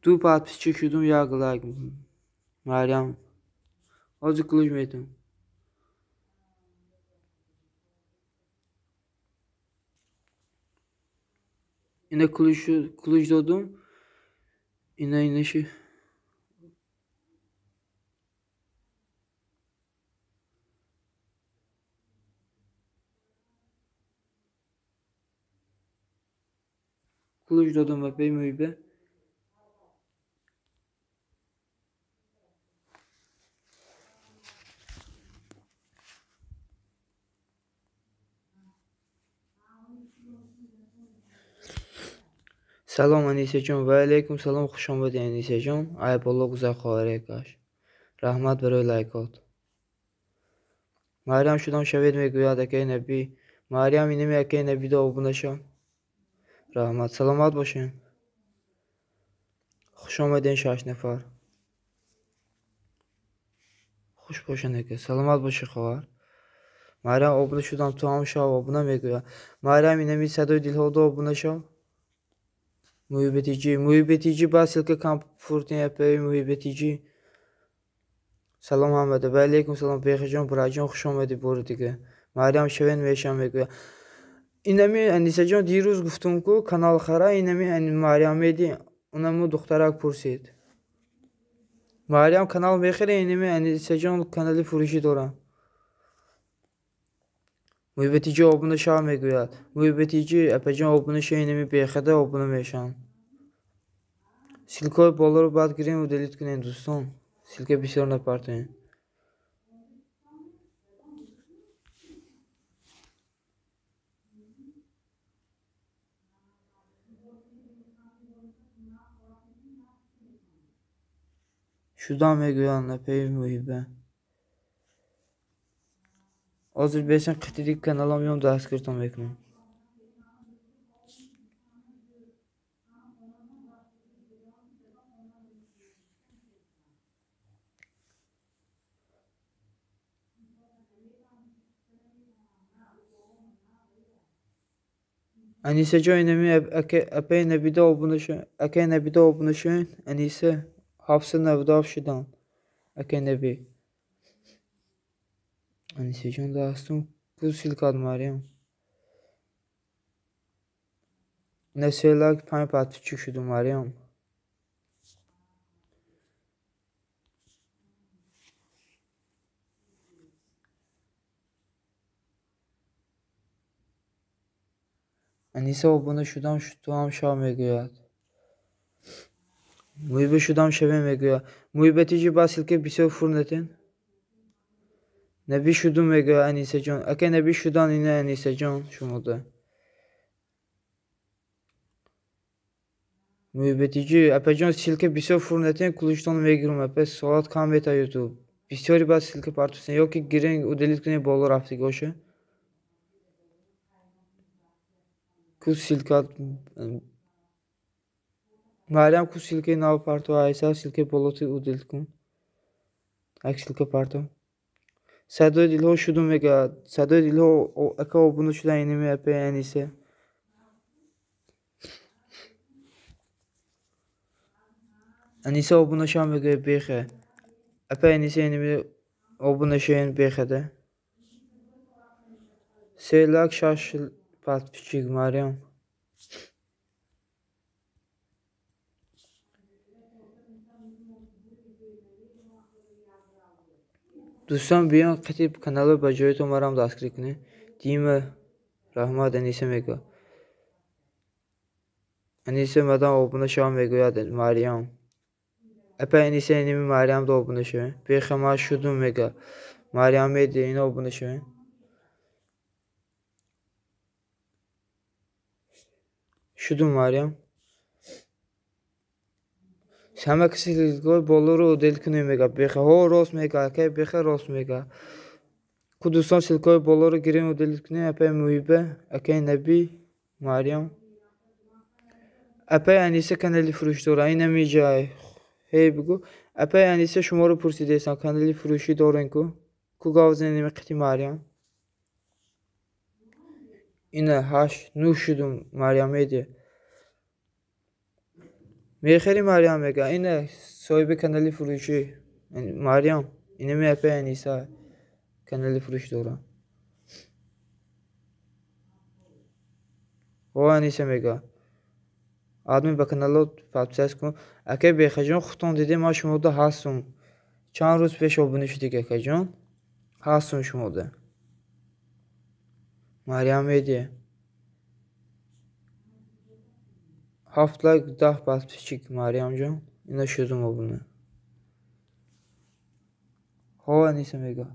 Ду подписчик шудум, як лайк. Марьям. Ҳозир ключ метавонам. Ина ключ ключ додум. Ина инаши. Ключ додум апаи Муҳиба. Салом Анисаҷон, ва алайкум салом, хуш омадед Анисаҷон. Айболло гузар хоҳарекаш. Раҳмат барои лайкот. Марьям шудам шавед мегӯяд акаи Набӣ. Марьям инами акаи Набида обуна шав. Раҳмат, саломат бошед. Хуш омадед 6 нафар. Хуш бошед ака, саломат бошед хоҳар. Марьям обуна шудам, ту ҳам шав обуна мегӯяд. Марьям инами садои дилҳода обуна шав. Муҳиба Тиҷи, Муҳиба Тиҷи ба ссылка комфортни апаи Муҳиба Тиҷи. Салом ҳамада, ва алайкум салом Бехиҷон, Бураҷон, хуш омадед бори дига. Марьям шавен мешам мегӯяд. Инами Анисаҷон дирӯз гуфтум ку канал хара, инами Марьям меди, унаму духтарак пурсид. Марьям канал мехӯре, инами Анисаҷон канали фурӯшӣ дорад. Муҳиба Тиҷи обуна шав мегӯяд. Муҳиба Тиҷи апаҷон обуна шав, инами бехада обуна мешаванд. Ссылкаҳои болоро баъд гирем удалить кунем дӯстон. Ссылка бисёр напартоем. Шудам мегӯянд апаи Муҳиба. Ҳозир бесен қитиди каналам меом дастгиртон мекунам. Анисаҷон инами апаи Набида обуна шав, акаи Набида обуна шавед. Аниса 797 шудам. Акаи Набӣ. Анисаҷон дастум ку ссылкат Марьям. Ина се лайк панҷ подписчик шуду Марьям. Аниса обуна шудам туам шав мегӯяд. Муҳиба шудам шавем мегӯяд. Муҳиба тиҷи ба ссылка бисёр фур натен. Наби шудум мегӯяд Анисаҷон. Ака наби шудан ина Анисаҷон шумода. Муҳиба тиҷи апаҷон ссылка бисёр фур натен ключтон мегирум апа соат кам мета ютуб. Бисёри баъд ссылка партофтен ё ки гирен удалить кунед боло рафтигоша. Ку ссылка Марьям ку ссылкаи нав партов айса ссылкаи болоти удалить кун. Як ссылка партов. Садои дилҳо шудум мегӯяд. Садои дилҳо ака обуна шудан инами апа Аниса. Аниса обуна шавам мегӯяд бехе. Апа Аниса инами обуна шавен бехеда. Се лайк шаш подписчик Марьям. Дӯстон биён қити каналро ба ҷоятон марам дастгирӣ кунед. Дима раҳмат Аниса мегӯяд. Аниса мадам обуна шавам мегӯяд Марьям. Апа Аниса инами Марьямда обуна шавем. Беха ман шудум мегӯяд. Марьям меди ина обуна шавем. Шудум Марьям. Ҳама каси ссылкаҳои болоро удалить кунем мегӯяд. Беха ҳо рост мегӯяд ака беха рост мегӯяд. Ку дӯстон ссылкаҳои болоро гирем удалить кунем апаи Муҳиба, акаи Набӣ, Марьям. Апаи Аниса канали фурӯш дорад. Инами ҷай. Ҳей бигӯ. Апаи Аниса шуморо пурсидаестам канали фурӯшӣ дорем ку? Ку гав занем қити Марьям. Ина ҳашт нӯҳ шудум Марьям медиҳ. Мехӯри Марьям мегӯяд. Ина соҳиби канали фурӯшӣ Марьям. Инами апаи Аниса канали фурӯш дорад. О Аниса мегӯяд. Адми ба каналот подписаться кун. Акай Бехаҷон худтон дидем ман шумода ҳастум. Чанд рӯз пеш обуна шудик акаҷон. Ҳастум шумода. Марьям медиҳ. 7 лайк 10 подписчик Марьямҷон. Ина шудум обуна. Ҳо Аниса мегӯяд.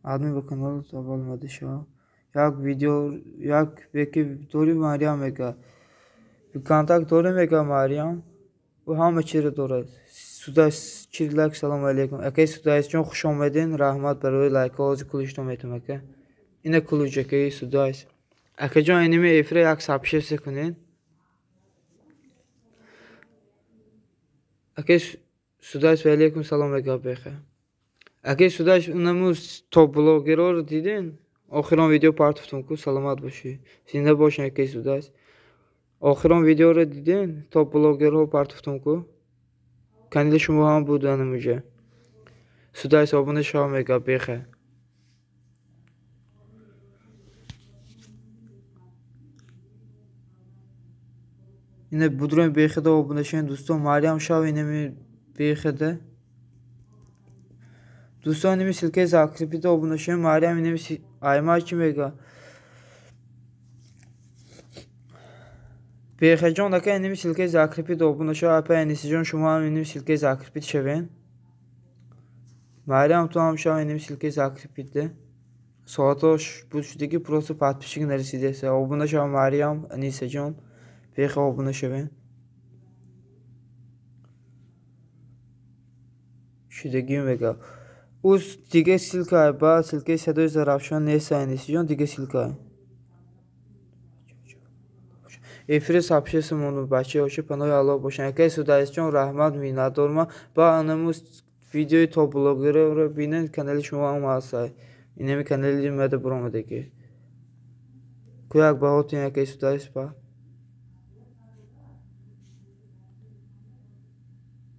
Адми ба каналот аввал омада шав. Як видео як веки дорӣ Марьям мегӯяд. Контакт дорӣ мегӯяд Марьям. Ӯ ҳама чиро дорад. Судайс 40 лайк салом алейкум. Акай Судайсҷон хуш омаден. Раҳмат барои лайкҳо. Ҳозир ключтон метавам ака. Ина ключ акаи Судайс. Акаҷон инами эфира як сообщение кунед. Акай Судайс ва алейкум салом мегӯяд беха. Акай Судайс унаму топ-блогерҳоро диден? Охирон видео партофтум ку саломат бошӣ. Зинда бошен акаи Судайс. Охирон видеоро диден? Топ-блогерҳо партофтум ку. Канали шумо ҳам буд анамуҷа. Судайс обуна шав мегӯяд беха. Ина будрои бехеда обуна шавед дӯстон. Марьям шав инами бехеда. Дӯстон инами ссылкаи закрепида обуна шавед. Марьям инами айма чӣ мегӯяд? Бехаҷон ака инами ссылкаи закрепида обуна шав. Апа Анисаҷон шумо ҳам инами ссылкаи закрепид шавед. Марьям ту ҳам шав инами ссылкаи закрепида. Соатҳо буд шудагӣ просто подписчик нарасидаест. Обуна шав Марьям, Анисаҷон. Беха обуна шавед. Шудагӣ мегӯяд. Ӯ дига ссылка ба ссылкаи садои Зарафшон нест Анисаҷон дига ссылка. Эфири сообщение мондум бачаҳо паноҳи Аллоҳ бошанд. Акай Судайсҷон раҳмат миннатдорам. Ба анаму видеои топ-блогерро бинед канали шумо ҳам ҳаст. Инами канали мада буромадагӣ. Куяк баҳотин яке судаиспа.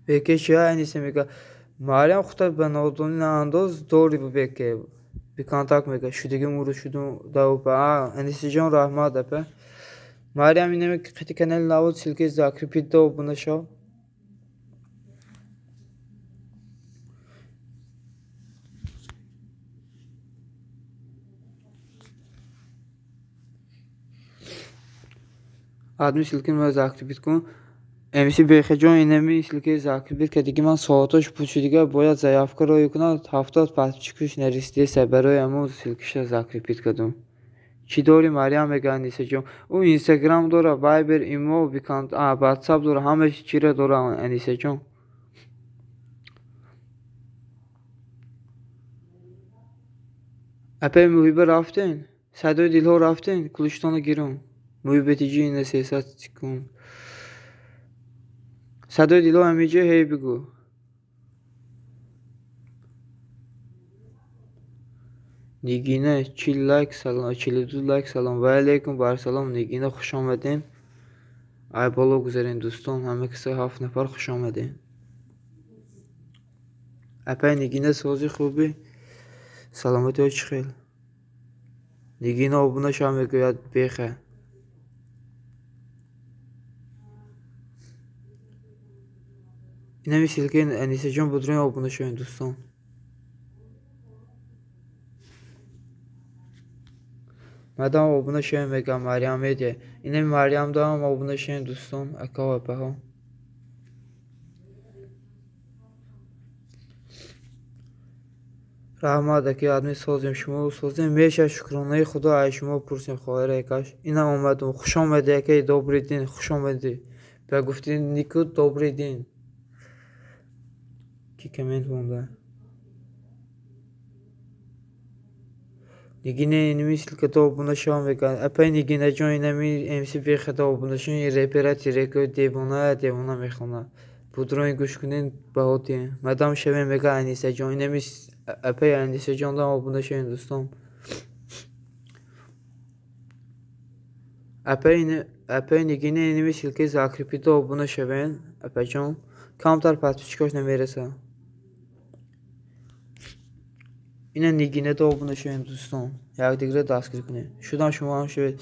Беке чия Аниса мега. Марьям хута ба нодонӣ наандоз дори бу беке. Биконтакт мега. Шудиги муру шудум даупа. А, Анисаҷон раҳмат апа. Марьям инаме қити канали навод ссылки закрепить до обуна шав. Адми ссылки ма закрепить кун. МС Бехаҷон инами ссылки закрепить кардиги ман соатош пучидига бояд заявка рой кунад 70 подписчикаш нарасидеса барои ҳамон ссылкиша закрепить кардум. Чӣ дори Марьям мега Анисаҷон? Ӯ Инстаграм дора, Вайбер, Имо, Ватсап дора, ҳама чиро дора Анисаҷон. Апаи Муҳиба рафтен? Садои дилҳо рафтен? Кулиштона гирум. Муҳибатиҷи ина 300 секунд. Садои дилҳо ҳамиҷа ҳей бигӯ. Нигина 40 лайк салом, 42 лайк салом. Ва алейкум барсалом Нигина, хуш омадем. Ай боло гузарен дӯстон, ҳама каса 7 нафар хуш омадем. Апай Нигина сози хубӣ? Саломатиҳо чӣ хел? Нигина обуна шав мегӯяд беха. Инами ссылкаи Анисаҷон будрои обуна шавем дӯстон. Мадам обуна шавем мегӯям Марьям медиа. Инами Марьям даам обуна шавем дӯстон, акаҳо апаҳо. Раҳмат аки адми созем шумо созем меша шукронаи Худо ай шумо пурсем хоҳар акаш. Ина омадум. Хуш омадӣ акаи добрый день, хуш омадӣ. Ба гуфти нику добрый день. Ки коммент монда? Нигина инами ссылка до обуна шавам мегӯяд. Апай Нигинаҷон инами МС Беха до обуна шавем репера тиреко девона девона мехонад. Будрои гӯш кунед баҳотием. Мадам шавем мегӯяд Анисаҷон. Инами апай Анисаҷон дам обуна шавем дӯстон. Апай Нигина инами ссылкаи закрепить до обуна шавем. Апаҷон камтар подписчикош намерасад. Ина Нигина до обуна шавем дӯстон. Якдигарро дастгирӣ кунед. Шудам шумо ҳам шавед.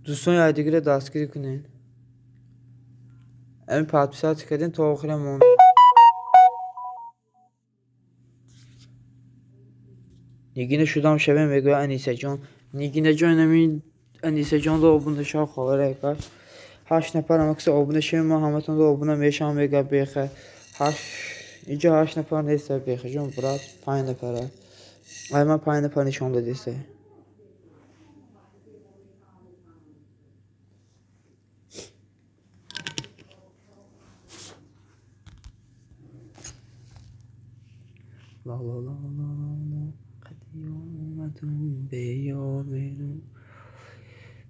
Дӯстон якдигарро дастгирӣ кунед. Ами подписаться кардем то охира монд. Нигина шудам шавем мегӯяд Анисаҷон. Нигинаҷон инами Анисаҷон до обуна шав хоҳар акаш. 8 нафар ҳама каса обуна шавем ман ҳаматон до обуна мешавам мегӯяд беха. 8 инҷо 8 нафар нест бехаҷон брат 5 нафар. Ай ман 5 нафар нишон дадиста. ла ла ла ла ла қади омадум беёверум.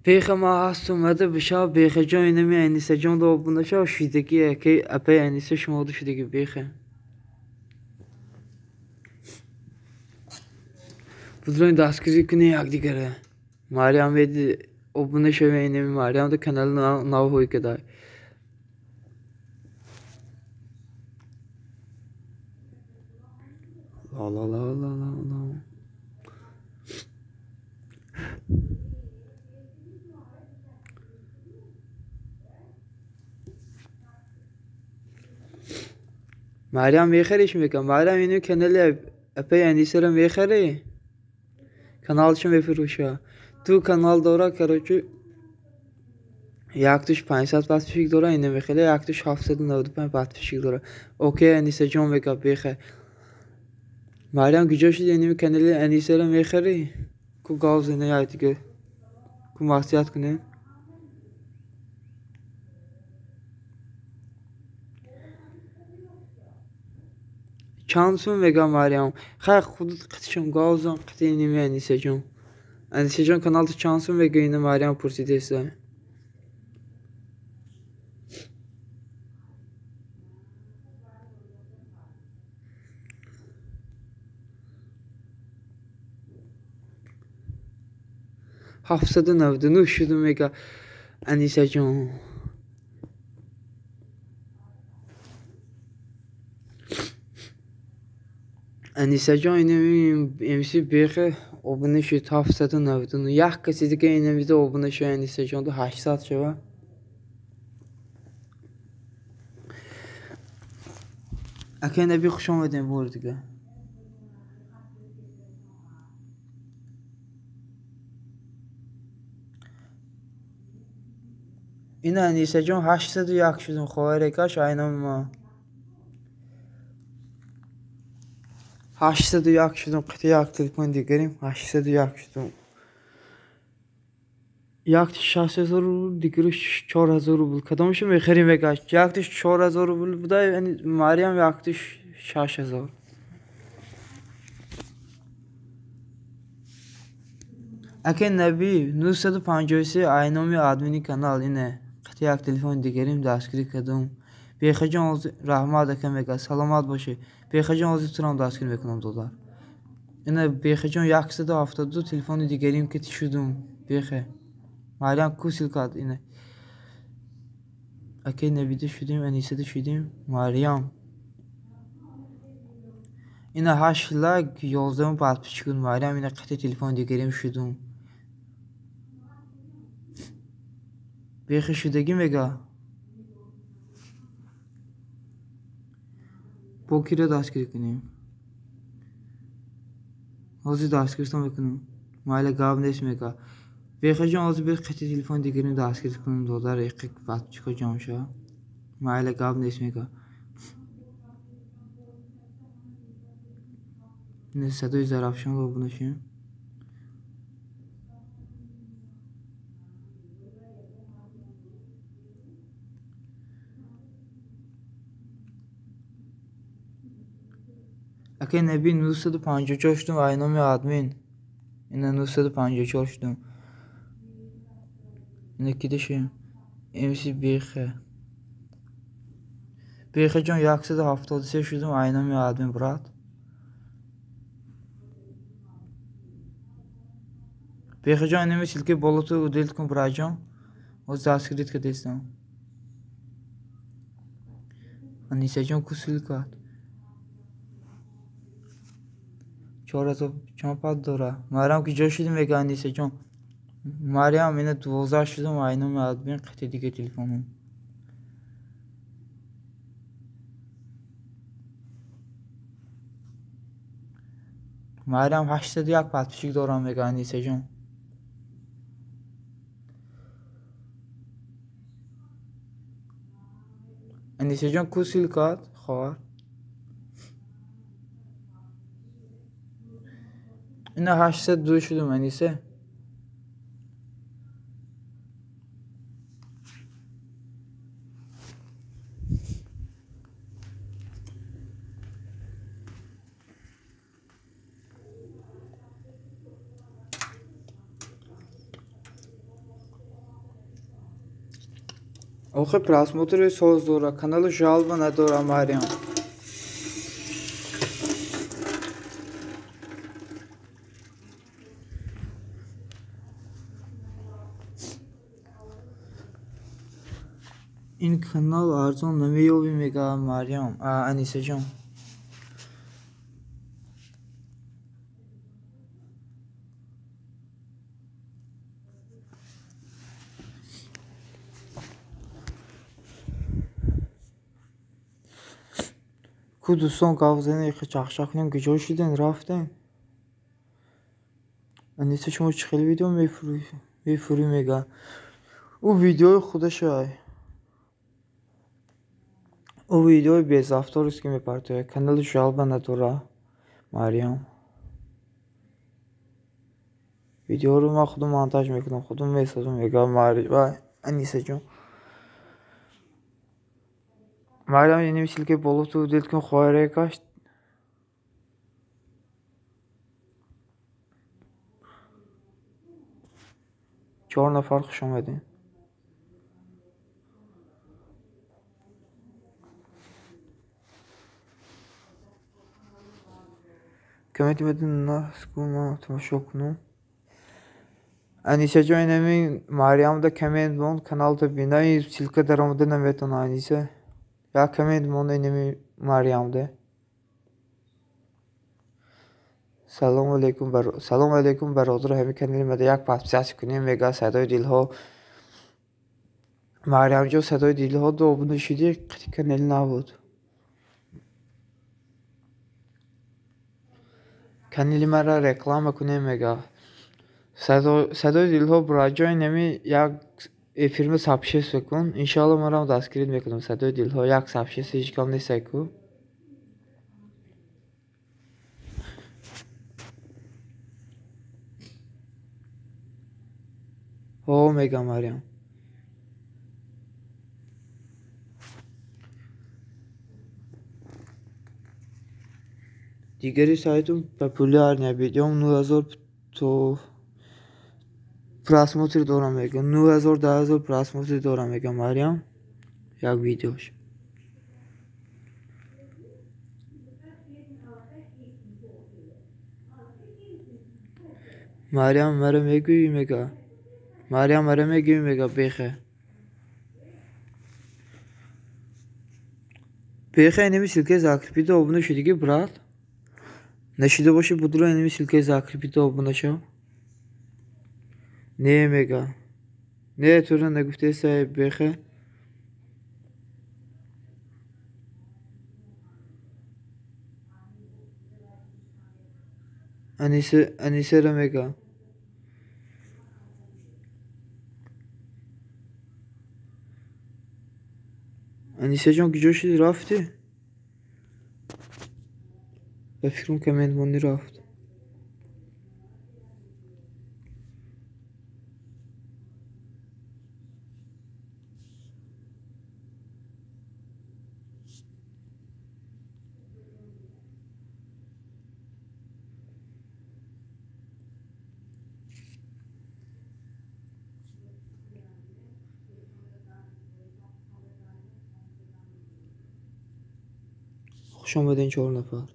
Беха ма ҳаст омада бишав бехаҷон инами Анисаҷон до обуна шав шидагӣ акаи апаи Аниса шумода шудагӣ беха. Будрои дастгирӣ кунед якдигара. Марьям веди обуна шавем инами Марьям до канали нав ҳой кадай. Ла ла ла ла ла ла. Марьям мехариш мегӯям. Марьям ину канали апаи Анисаро мехарӣ? Каналшо мефурӯша. Ду канал дора, короче, яктуш 500 подписчик дора, ина мехеле, яктуш 795 подписчик дора. Окей, Анисаҷон мегӯяд беха. Марьям куҷо шуди инами канали Анисаро мехарӣ? Ку гав зана якдигар. Ку маслиҳат кунем. Чанд сум мегӯям Марьям? Хай худат қитишон гав зан қити инами Анисаҷон. Анисаҷон каналто чанд сум мегӯяд ина Марьям пурсидеста. 799 шудум мега Анисаҷон. Анисаҷон инами МС бехе обуна шуд 799. Як каси дига инамида обуна шуд Анисаҷон 800 шава. Акай Наби хуш омадем бори дига. Ина Анисаҷон 801 шудум хоҳарекаш айноми ма. 801 шудум қити як телефон дигарим 801 шудум. Яктиш 6000 рубл, дигариш 4000 рубл. Кадомашо мехарим мегаш? Яктиш 4000 рубл буда, яъне Мариям яктиш 6000. Акай Наби 953 айноми админи канал ине. Қити як телефон дигарим дастгирӣ кардум. Бехаҷон раҳмат ака мега, саломат бошӣ. Бехаҷон ҳозир турам дастгирӣ мекунам додар. Ина Бехаҷон 172 телефони дигарим ки шудум. Бехе. Мариям кусил кард ине. Акай Набида шудем, Анисада шудем, Мариям. Ина 8 лайк 11 подписчик Мариям ина қити телефон дигарим шудум. Бехе шудагӣ мега. Бо киро дастгирӣ кунем? Ҳозир дастгиритон мекунам. Майла гап нест мега. Бехаҷон ҳозир бир қити телефон дигарим дастгирӣ кунам додар, иқи подписчико ҷамъ шава. Майла гап нест мега. Ина садои Зарафшонро обуна шавем. Акай Наби 954 шудум айноми админ. Ина 954 шудум. Ина кида шудем? МС Бехе. Бехеҷон 173 шудум айноми админ брат. Бехеҷон инами ссылкаи болото удалить кун братҷон. Ҳозир дастгирит кардестам. Анисаҷон ку ссылка? 4000 чанд пад дора? Мариям ки ҷо шудим мега Анисаҷон. Мариям ина 12 шудум айноми админ қити дига телефонум. Мариям 801 подписчик дорам мега Анисаҷон. Анисаҷон ку ссылкат хоҳар? Ина 802 шудум Анисе. Охе просмотри соз дора, каналу жалба надора Мариям. Ин канал арзон намеёбӣ мега Мариям, Анисаҷон. Ку дӯстон гап занед, чахчах кунем, ки ҷо шудем, рафтем. Аниса шумо чӣ хеле видео мефурӣ мега? Ӯ видеои худашай. Ӯ видеои безавторист ки мепартояд. Канали жалба надора Мариям. Видеоро ман худам монтаж мекунам, худам месозам мега Анисаҷон. Мариям инами ссылкаи болото удалить кун хоҳарекаш. 4 нафар хуш омадем. Комменти медон наску ман тамошо кунам. Анисаҷон, инами Марьямда коммент монд, каналта бина, ин ссылка даромада наметавона Аниса. Як коммент монда инами Марьямда. Салому алейкум, салому алейкум, бародар, ҳами канали мада як подписаться кунем, мега садои дилҳо. Марьямҷон, садои дилҳо ду обуна шудӣ, канали набуд. Канали мара реклама кунем, мега. Садои дилҳо, браҷон, инами як эфирма сообщество кун. Иншоалло марам дастгирӣ мекунам. Садои дилҳо як сообщество ҳеҷ кам нестай ку. Ҳо, мега Марьям. Дигари сайтум популярный, видеом 9000 то просмотр дорам, мега. 9000 10000 просмотр дорам, мега Марьям. Як видеош. Марьям мара мегӯӣ, мега. Марьям мара мегӯӣ, мега бехе. Бехе инами ссылкаи закрепида обуна шудиги, брат. Нашида боши, будро инами ссылкаи закрепида обуна шав. Не, мега. Не, тура нагуфтесай бехе. Аниса, Анисера мега. Анисаҷон, куҷо шуди, рафтӣ? Ба фикрам, коммент монӣ, рафт. Хуш омадем, чор нафар.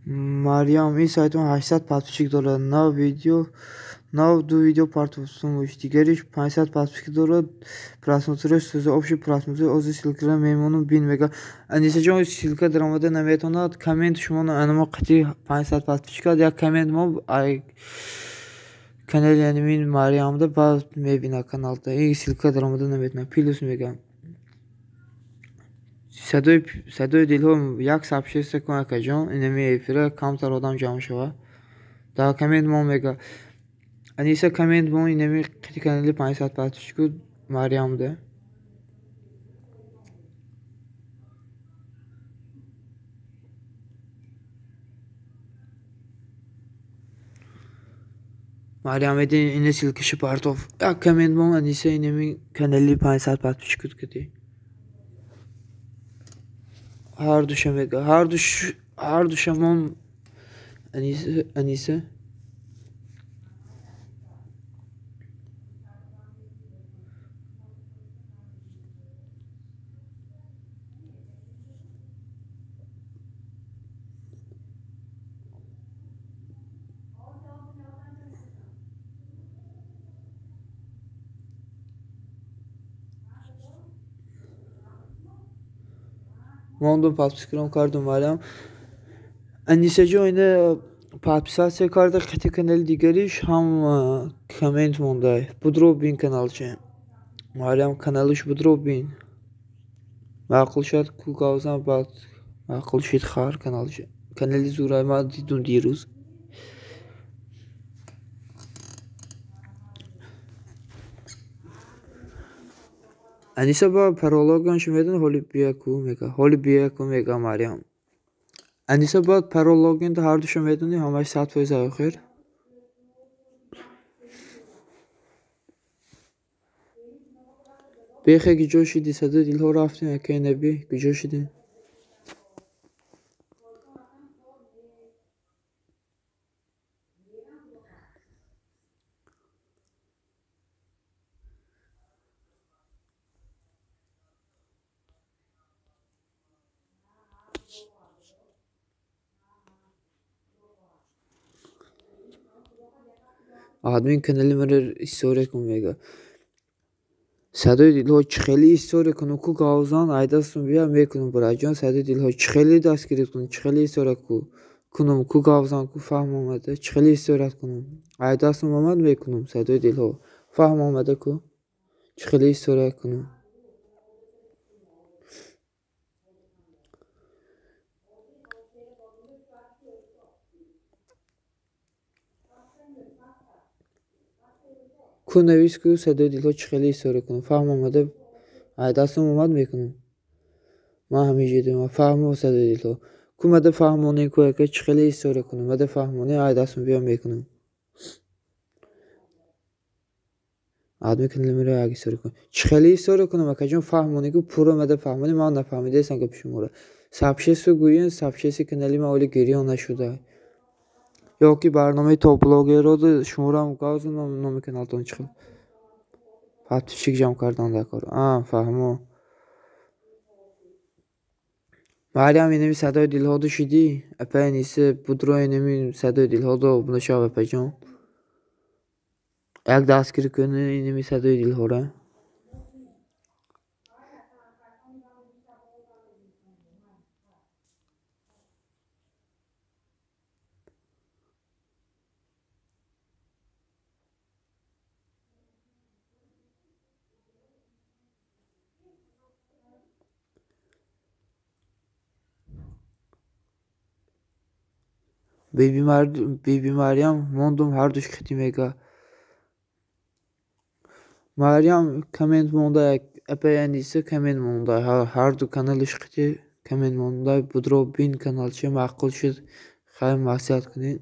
Марьям, ин сайтон 800 подписчик дорад. Нав видео, нав ду видео партофтум. Дигариш 500 подписчик дорад. Просмотраш сӯза, общий просмотр ози ссылкара мемонум, бин, мега. Анисаҷон, ссылка даромада наметавонад. Коммент шумо анамо қати 500 подписчик як коммент мо ай канали анимин Марьямда, баъд мебина каналда. Ин ссылка даромада наметавонад. Плюс мегам. Садои дилҳо як сообщество кун, акаҷон, инами эфира камтар одам ҷамъ шавад. Дар коммент мо, мега. Аниса, коммент мо инами қити канали 500 подписчику Марьямда. Марьям эдин ина ссылкаши партов. Як коммент мо Аниса инами канали 500 подписчику кити. Ҳар душа, мега. Ҳар душамон Аниса, Аниса. Мондум, подпискаром кардум, Марьям. Анисаҷон, ина подписаться карда қити канали дигариш ҳам коммент мондай. Будро бин каналча. Марьям, каналиш будро бин. Маъқул шуд ку гавзан, баъд маъқул шид хар каналча. Канали зурай ман дидум дирӯз. Аниса ба парологан шо медон, ҳоли бия ку, мега. Ҳоли бия ку, мега Марьям. Аниса баъд парологин ҳар душо медонӣ, ҳамаш 100% охир. Бехе, куҷо шудӣ? Садои дилҳо рафтем, акаи Набӣ, куҷо шудӣ? Админ канали маро история кун мега. Садои дилҳо чӣ хеле история кунам ку гавзан айдастум бия мекунам бираҷон. Садои дилҳо чӣ хеле дастгирӣ кунам, чӣ хеле история кунам ку гавзан ку фаҳм омада, чӣ хеле история кунам. Айдастум омад мекунам садои дилҳо. Фаҳм омада ку чӣ хеле история кунам. Ку навис ку садои дилҳо чӣ хеле история кунам. Фаҳм омада айдастум омад мекунам. Ман ҳамин ҷо фаҳмо садои дилҳо. Ку мада фаҳмонем ку ака чӣ хеле история кунам. Мада фаҳмонем айдастум биё мекунам. Админ канали маро як история кун. Чӣ хеле история кунам акаҷон фаҳмонем ку пурра мада фаҳмонем. Ман нафаҳмидаестам гапи шуморо. Сабшесу гӯен сабшеси канали ман оли гирён нашуда. Ё ки барномаи топ-блогерро шуморо гавзу номи каналтон чӣ хел подписчик ҷамъ кардан дар кор. Фаҳмо. Марьям инами садои дилҳо шидӣ? Апа Аниса будро инами садои дилҳо обуна шав апаҷон. Як дастгирӣ кунӣ инами садои дилҳоро. Биби Марьям мондум ҳардуш хити мега. Марьям коммент монда, апаи Аниса коммент монда, ҳарду каналиш хити коммент монда. Будро бин каналча маъқул шуд, хайр маслиҳат кунед.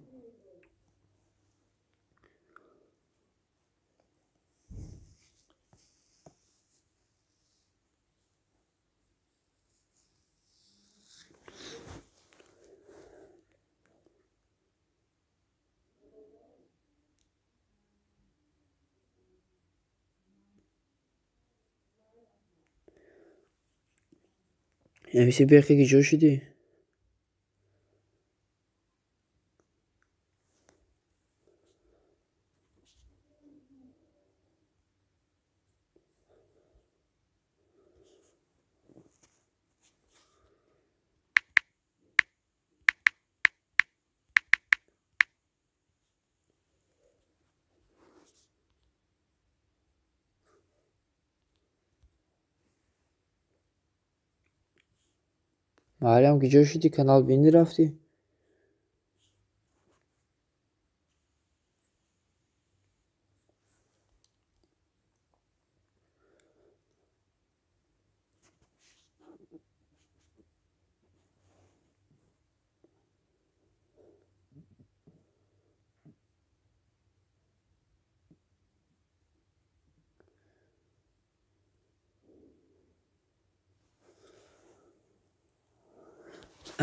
Аниса бехе ки ҷо шудӣ? Марьям ки ҷо шудӣ? Канал бинӣ рафтӣ?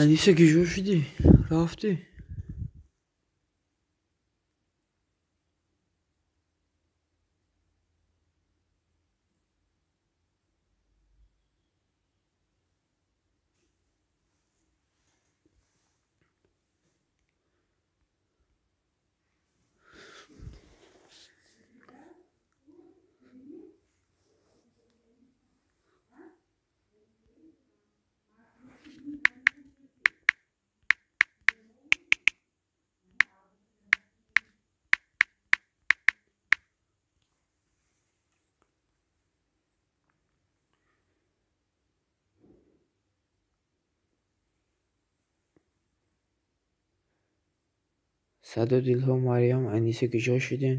Аниса ки ҷо шудӣ? Рафтӣ? Садои дилҳо Марьям Аниса ки ҷо шудем?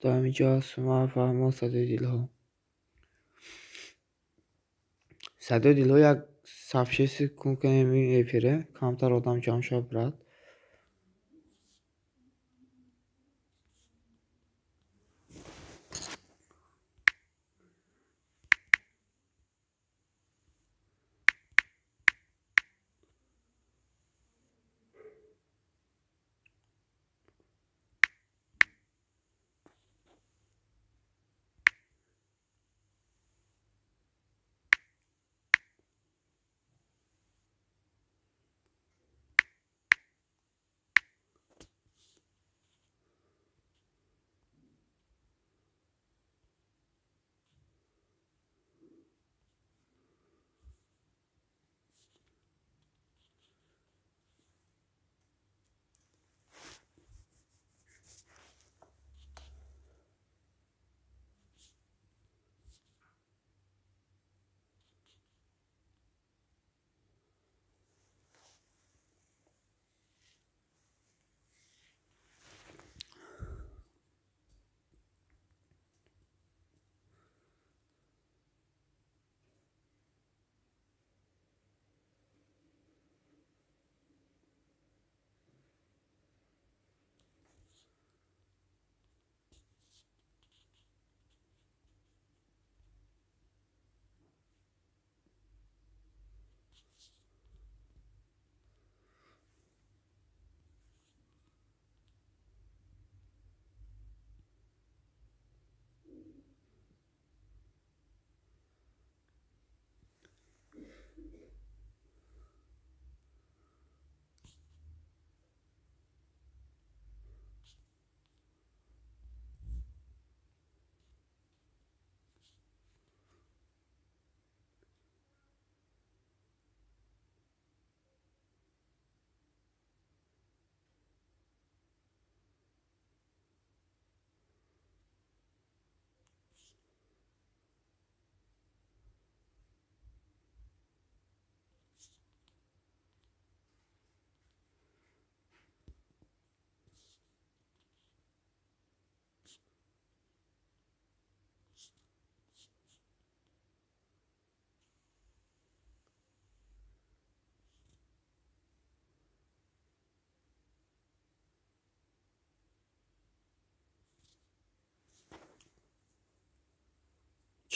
Дар ҳамин ҷо ҳастум. Фаҳмо садои дилҳо. Садои дилҳо як сабшеси кун кунем эфире, камтар одам ҷамъ шавад брат.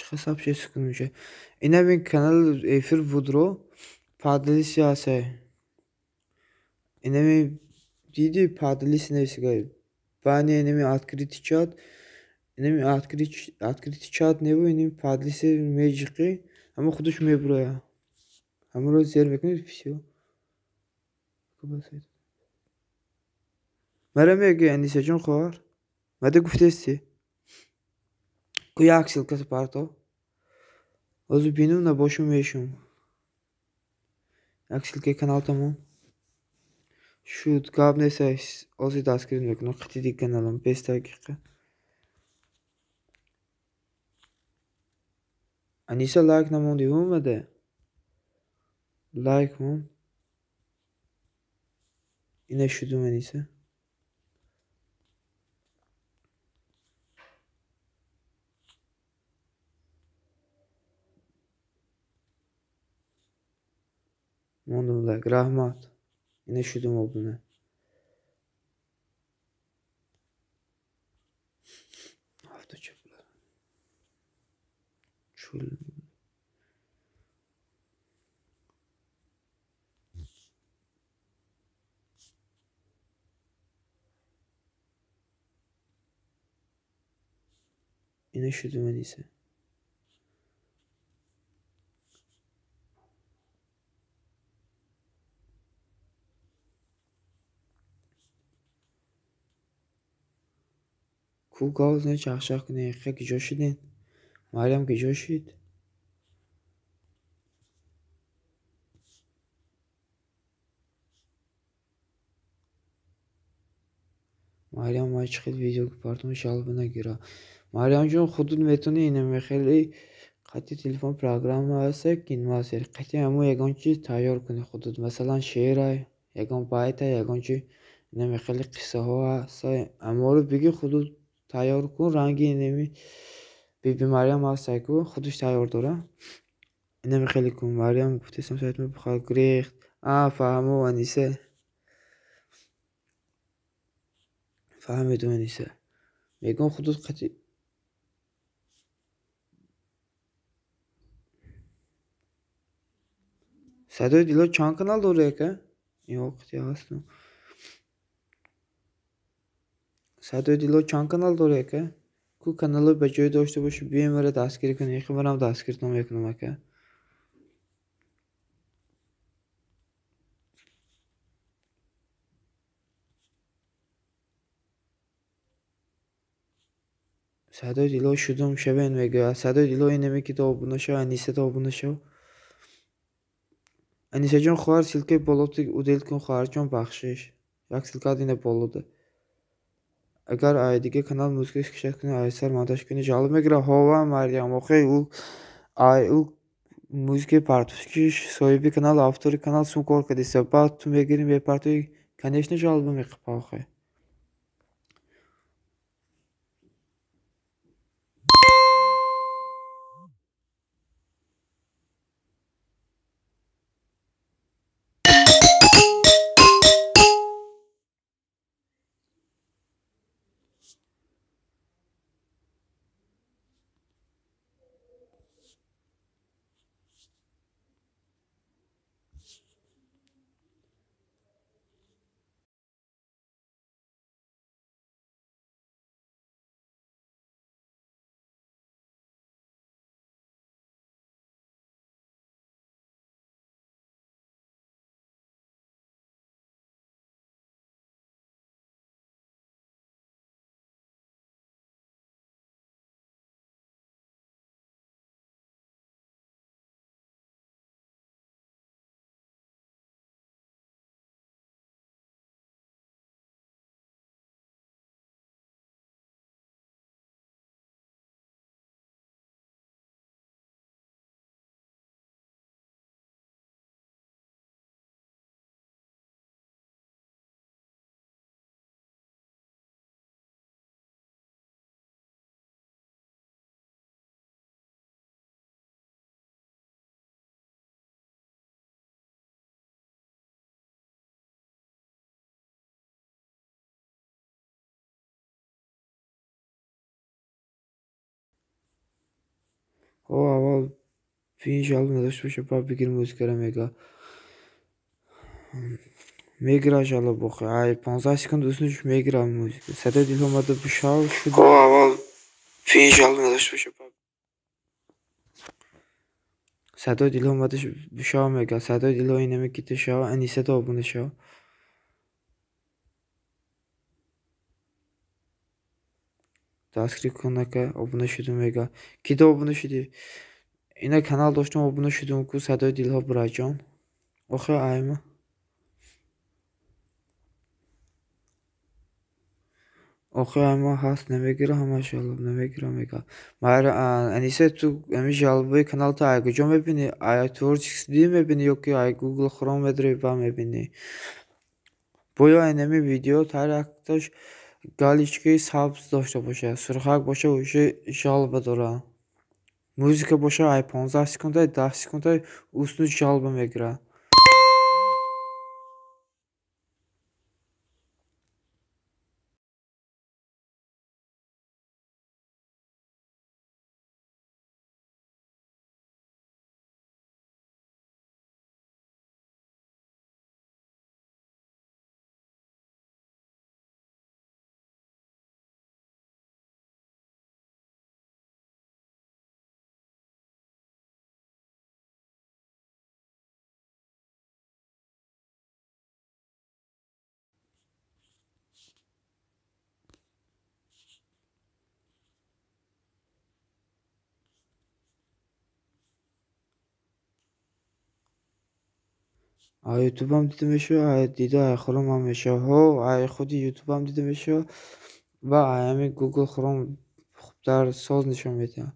Чӣ сообщение кунем ша? Инамин канал эфир будро поделиться ҳастай. Инами диди поделиться нависигай. Баъни инами открытый чат, инами открытый чат неву инами поделиться меҷиқӣ, ҳама худаш мебуроя. Ҳамаро зер мекунед, всё. Мара мегӯй, Анисаҷон хоҳар? Мада гуфтести? Ку як ссылката парто. Ҳозир бинум, набошум мешум. Як ссылкаи каналтамон. Шуд, гап нест, ҳозир дастгирӣ мекунам қити диг каналам, бес дақиқа. Аниса лайк намонди, омада? Лайк мон. Ина шудум, Аниса. Мондум лайк, раҳмат. Ина шудум обуна. Чул. Ина шудум, Аниса. Ку гав зане чахчах кунед, хе киҷо шудед? Марьям киҷо шуд? Марьям ман чӣ хел видео партом жалба нагира. Марьямҷон, худут метавонӣ инаме хеле қати телефон программа ҳаста кинмастер. Қати ҳамо ягон чиз тайёр кунӣ худут. Масалан шеъра, ягон байта, ягон чи инаме хеле қиссаҳо ҳаста. Ҳаморо бигир худут тайёр кун, ранги инами Биби Марьям ҳаста ку, худаш тайёр дора. Инаме хеле кун. Марьям гуфтесам сайтма бихоҳад гирехт. А, фаҳмо, Аниса. Фаҳмидум, Аниса. Мегӯям худут қати Садои Дило чанд канал дорӣ, ака? Ин вақти ҳастам. Садои Дило чанд канал дорӣ, ака? Ку каналҳо ба ҷой дошта бошӣ, биёй мара дастгирӣ кунӣ. Ихи манам дастгиритон мекунам, ака. Садои Дило шудум шавен мегӯяд. Садои Дило инаме ки то обуна шав, Аниса то обуна шав. Анисаҷон хоҳар, ссылкаи болоти удел кун, хоҳарҷон, бахшиш. Як ссылка ина болода. Агар ай дига канал музыка скачать кунӣ, ай сар монтаж кунӣ, жалоб мегирад. Ҳова, Марьям, охе ӯ ай ӯ музыкаи партовскиш соҳиби канал, автори канал сум кор кардиса. Баъд ту мегирӣ мепартоӣ, конечно жалоба меқипа охе. О, аввал фин жалоба надошта боша, баъд бигир музикаро мега. Мегира жалоба охи. Ай 15 секунд уснуш мегира музика. Садои дилҳо омада бишав шуд. О, аввал фин жалоба надошта боша, баъд садои дилҳо омада бишав мега. Садои дилҳо инаме кита шава, Анисада обуна шава. Дастгирӣ кун ака, обуна шудум мега. Кида обуна шудӣ? Ина канал доштам, обуна шудум ку садои дилҳо бираҷон. Охи айма. Охи айма ҳаст, намегира ҳама жалоб, намегира мега. Майра Аниса, ту ами жалобаи каналта ай куҷо мебинӣ? Ай творческий мебинӣ ё ки ай Google Chrome медари ба мебинӣ? Боё инами видео ҳар якташ галочкаи сабз дошта бошад, сурхак боша, уже жалоба дорад. Музика боша, ай 15 секунда, 10 секунда уснуш жалоба мегирад. Ай ютубам дида мешавад, ай дида ай хромам мешавад. Ҳо, ай худи ютубам дида мешавад ва ай ҳамин Google Chrome хубтар соз нишон медиҳад.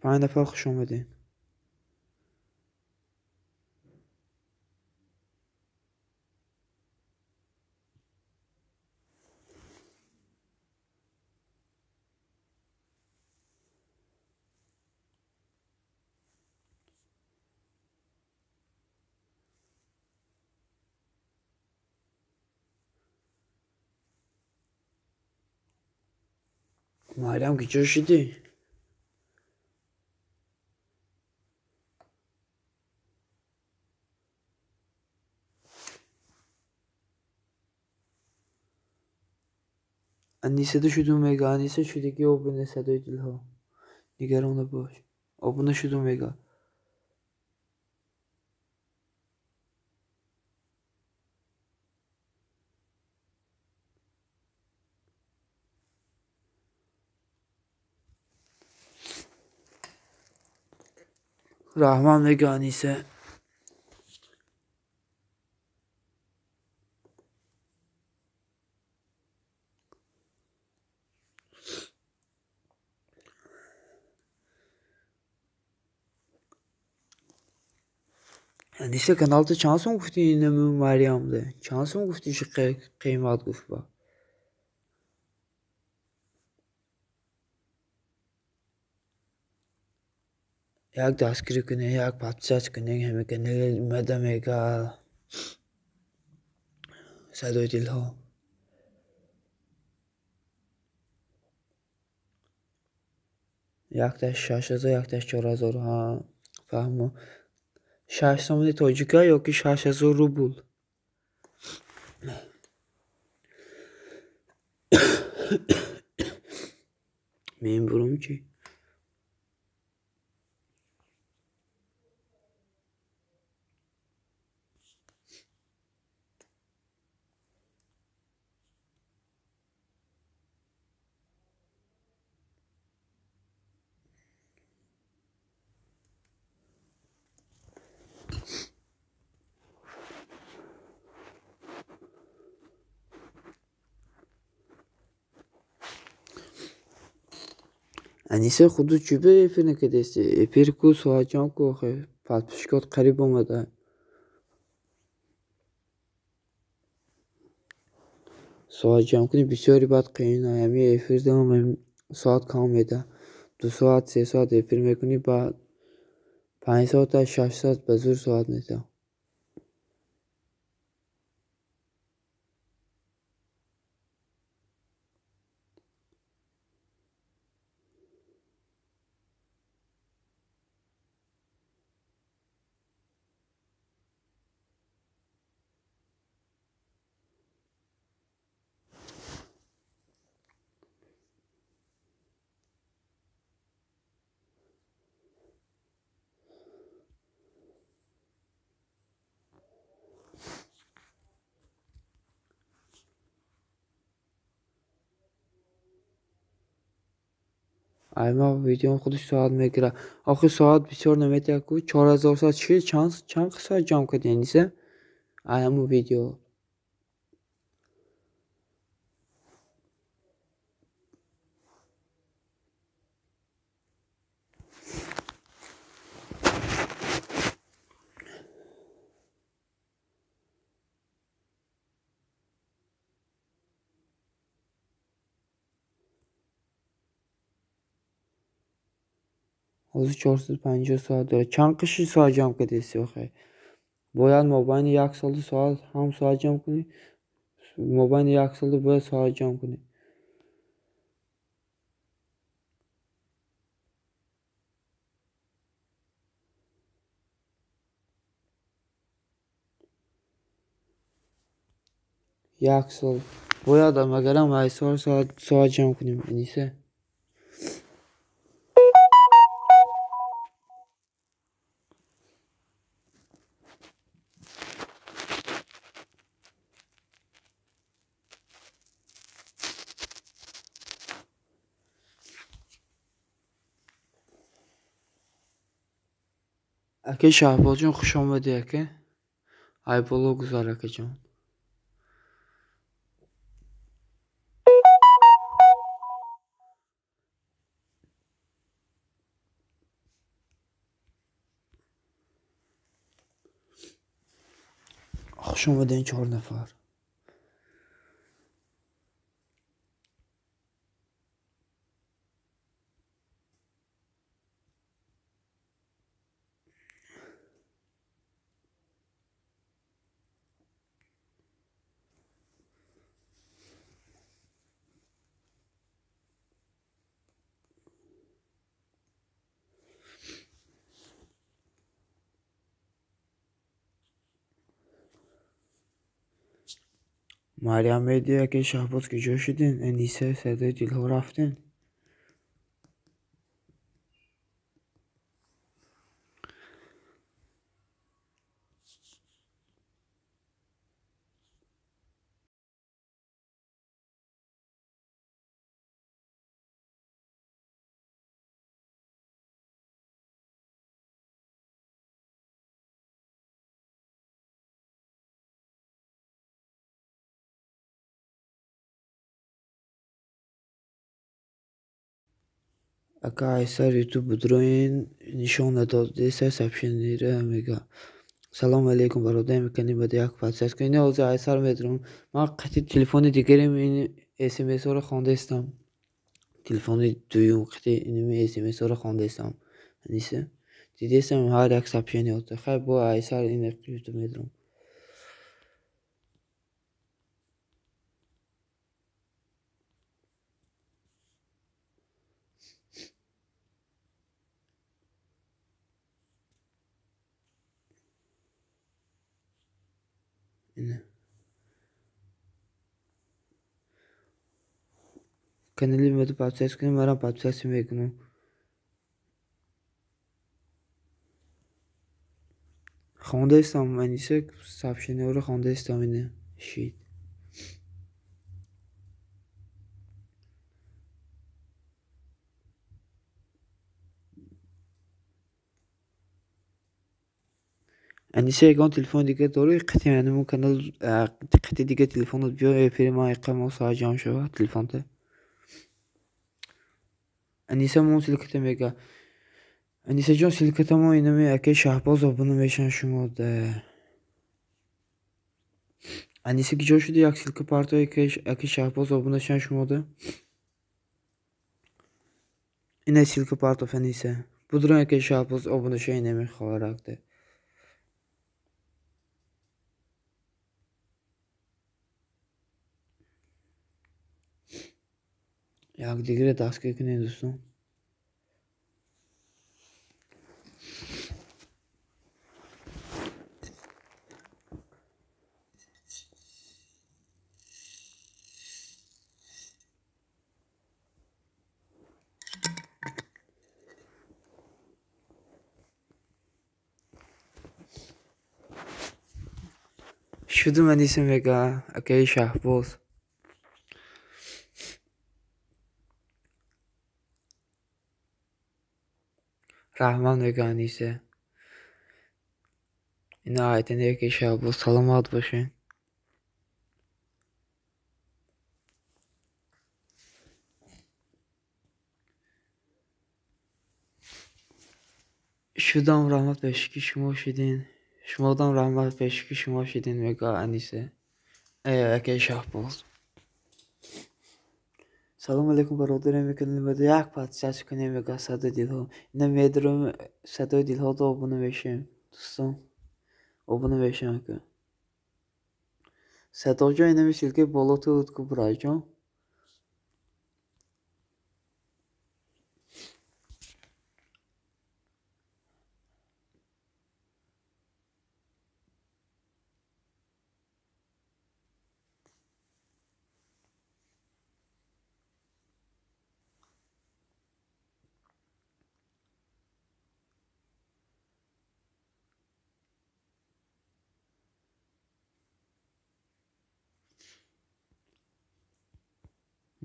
Панҷ нафар хуш омадед. Майрам, куҷо шудӣ? Анисада шудум мега. Аниса шудагӣ обуна садои дилҳо. Нигарон набош. Обуна шудум мега. Раҳмат мега Аниса. Аниса, каналта чанд сум гуфтӣ инаму Марьямда? Чанд сум гуфтӣ ши қимат гуфт ба? Як дастгирӣ кунед, як подписаться кунед, ҳамин канали мада мега садои дилҳо. Якташ 6000, якташ 4000. Ҳа, фаҳмо. 6 сомони тоҷика ё ки 6000 рубл? Мебурам чӣ? Аниса, худу чӣ ба эфир накардасти? Эфир ку, соатҷон ку, охи подписчикот қариб омада. Соат ҷамъ кунӣ бисёри баъд қиин. Ҳамин эфир давом соат кам медиҳад. 2 соат 3 соат эфир мекунӣ, баъд 5 соата 6 соат ба зур соат метавон. Аймақ видеом худаш соат мегирад. Охи соат бисёр наметиҳад ку 4000 соат чи чанд соат ҷамъ кардӣ Аниса? Ай ҳамун видео. Ҳозир 450 соат дорад. Чанд қиши соат ҷамъ кардеси охе? Бояд мобайни як солда соат ҳам соат ҷамъ кунӣ, мобайни як солда бояд соат ҷамъ кунӣ. Як сол бояд магарам 8 соат ҷамъ кунем, Аниса. Ака Шаҳбозҷон, хуш омадӣ ака. Ай боло гузар акаҷон. Хуш омадем 4 нафар. Марьям медиа ака Шаҳбоз куҷо шудем? Аниса садои дилҳо рафтем? Ака айсар ютуб будроин нишон надод, деса сообщениера мега. Салом алейкум бародар, мекунем баъд як подписка кунед. Ина ҳозир айсар медорам. Ман қати телефони дигарим ин смс-ҳоро хондаистам. Телефони дуюм қати иними смс-ҳоро хондаистам. Аниса дидестам ҳар як сообщение. Хай бо айсар ин ютуб медорам. Канали меду подписка кунем, марам подписка мекунам. Хондаистам Аниса сообщениеҳоро хондаистам ина шид. Аниса ягон телефони дига дорӣ? Қати анамун канал қати дига телефонот биё эфири ман иқама соат ҷамъ шавад телефонта. Аниса мон ссылката мега. Анисаҷон ссылката мо инами акаи Шаҳбоз обуна мешаванд шумо да. Аниса киҷо шуди? Як ссылка партои акаи Шаҳбоз обуна шаванд шумо да. Ина ссылка партоф Аниса. Будрон акаи Шаҳбоз обуна шавед инами хоҳаракда. Якдигарро дастгир кунед дӯстон. Шудум Аниса мега акаи Шаҳбоз. Раҳмат мега Аниса. Ина айтани акаи Шаҳбоз саломат бошед. Шудам раҳмат пеши ки шумо шудин. Шумодам раҳмат пеши ки шумо шудин мега Аниса. Акаи Шаҳбоз. Салом алейкум бародарем мекунем як подписаться кунем мега садои дилҳо. Ина медурам садои дилҳоро обуна мешавем дӯстон. Обуна мешавем ака. Садоҷон инами ссылкаи боло ту ку бираҷон.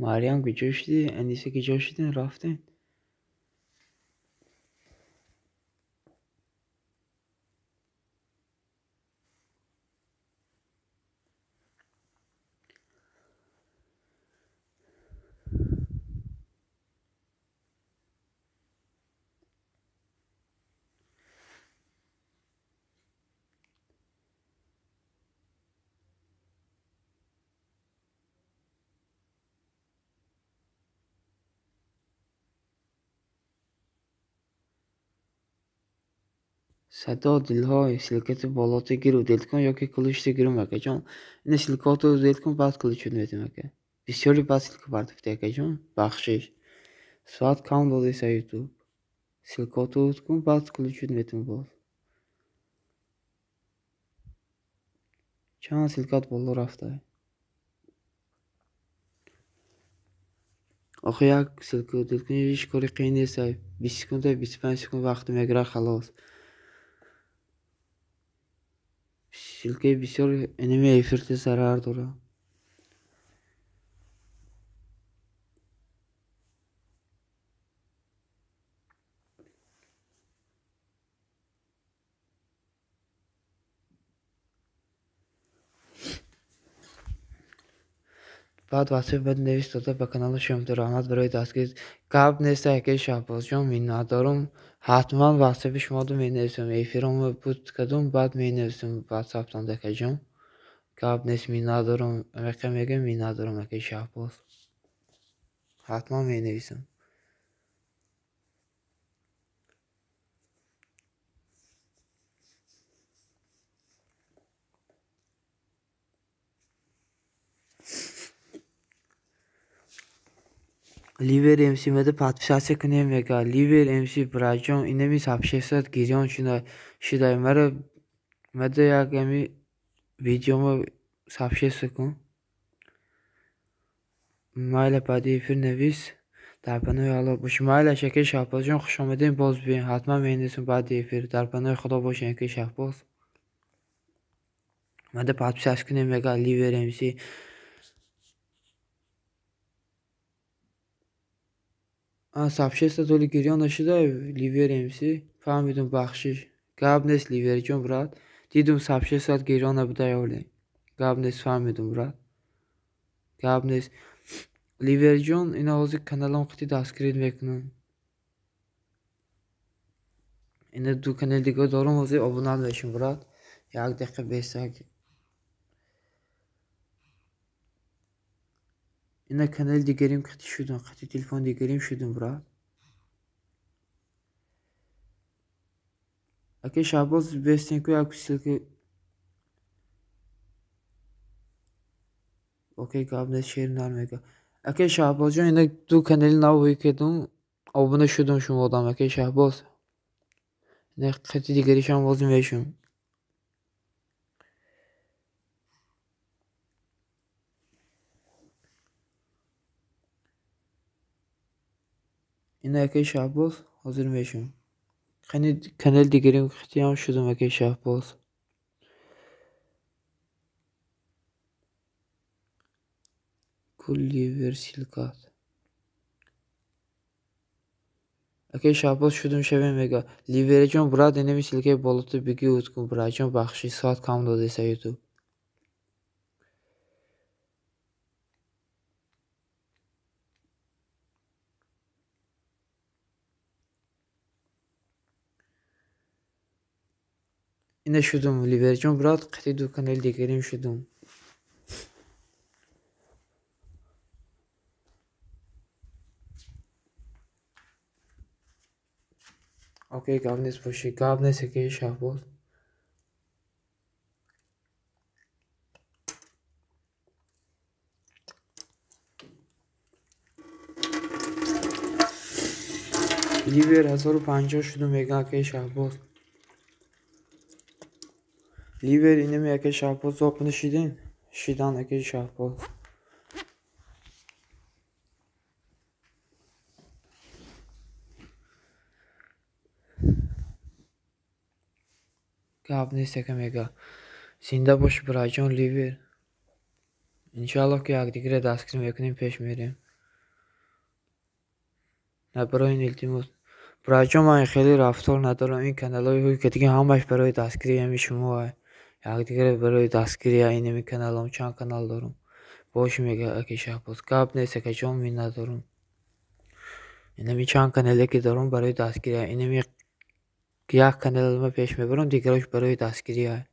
Марьям куҷо шудӣ? Аниса куҷо шудин? Рафтем? Садо дилҳо ссылкати болото гиру дел кун ёки ключто гирум акаҷон. Ина ссылкаото дел кун баъд ключот медиҳам ака. Бисёри баъд ссылка партофтӣ акаҷон. Бахшиш. Соат кам додеса ютуб. Ссылкаото кун баъд ключот медиҳам боз. Чанд ссылкат боло рафта. Охи як ссылка дел кун ҳеҷ кори қиин нест. 20 секунд 25 секунд вақт мегирад халос. Ссылкаи бисёр инами эфирте зарар дорад. Баъд ватсап баъд навис дода ба канали шумо раҳмат барои дастгирӣ. Гап нест акаи Шаҳбозҷон, миннатдорум. Ҳатман ватсапи шуморо менависам. Эфиромро буд кардум, баъд менависам ватсаптон акаҷон. Гап нест, миннатдорум. Амиқа мегӯям миннатдорум акаи Шаҳбоз. Ҳатман менависам. Ливер МС меда подписаться кунем мега. Ливер МС бираҷон инами сообществоат гирён шудай. Мара меда як ами видеомо сообщество кун. Майла баъди эфир навис. Дар паноҳи Аллоҳ бош. Майлаш акаи Шаҳбозҷон хуш омадем боз биёем. Ҳатман менависам баъди эфир. Дар паноҳи Худо бошем акаи Шаҳбоз. Меда подписаться кунем мега Ливер МС. Сообщество толи гирён нашуда Ливер МС. Фаҳмидум бахшиш. Гап нест Ливерҷон брат. Дидум сообществоат гирён набуда ёле. Гап нест фаҳмидум брат. Гап нест. Ливерҷон ина ҳозир каналам қити дастгирӣ мекунам. Ина ду канал дига дорум ҳозир обуна мешум брат. Як дақиқа бесак. Ина канали дигарим қити шудум, қити телефон дигарим шудум брат. Акаи Шаҳбоз бестен ку як ссылка. Окей, гап нест, шер нар мега. Акаи Шаҳбозҷон, ина ду канали нав ҳуй кардум, обуна шудум шумо одам, акаи Шаҳбоз. Ина қати дигаришам боз мешум. Ина акаи Шаҳбоз ҳозир мешум. Қани канали дигарим хитиам шудум, акаи Шаҳбоз. Ку ливер ссылкат. Акаи Шаҳбоз шудум шавем мега. Ливераҷон, брат, инами ссылкаи болото бигӣ ут кун, братҷон, бахши, соат кам додеса ютуб. Ина шудум, Ливерҷон, брат, қити ду канали дигарим шудум. Окей, гап нест бошӣ, гап нест, акаи Шаҳбоз. Ливер 1050 шудум мега, акаи Шаҳбоз. Ливер инами, акаи Шаҳбоз, обуна шидин? Шидан, акаи Шаҳбоз. Гап нест, ака мега. Зинда бошӣ, братҷон Ливер. Иншоаллоҳ ки якдигарро дастгирӣ мекунем, пеш мерем. На барои ин илтимос. Братҷон, ман хеле рафтор надорам. Ин каналҳои ҳуй ки дига ҳамаш барои дастгирии ҳами шумо. Якдигарро барои дастгирии инами каналам чанд канал дорам. Бошӣ мега акаи Шаҳбоз. Гап нест, акаҷон, миннатдорам. Инами чанд канале ки дорам барои дастгирӣ. Инами як каналама пеш мебарам, дигарош барои дастгирӣ.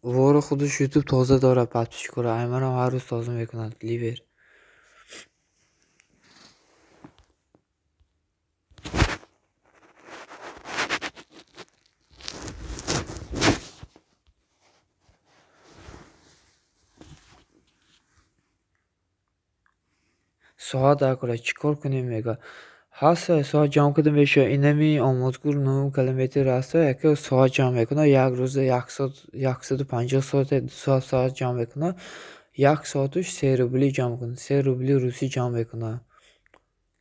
Вору худаш ютуб тоза дорад подписчикора. Айманам ҳар рӯз тоза мекунад Ливер. Соат дар кора чӣ кор кунем мега. Ҳаста соат ҷамъ карда мешавад. Инами омӯзгур нӯҳум километр аста, яке соат ҷамъ мекунад, як рӯза 150 соате, 2 соат соат ҷамъ мекунад. Як соатуш 3 рубли ҷамъ мекунад. 3 рубли русӣ ҷамъ мекунад.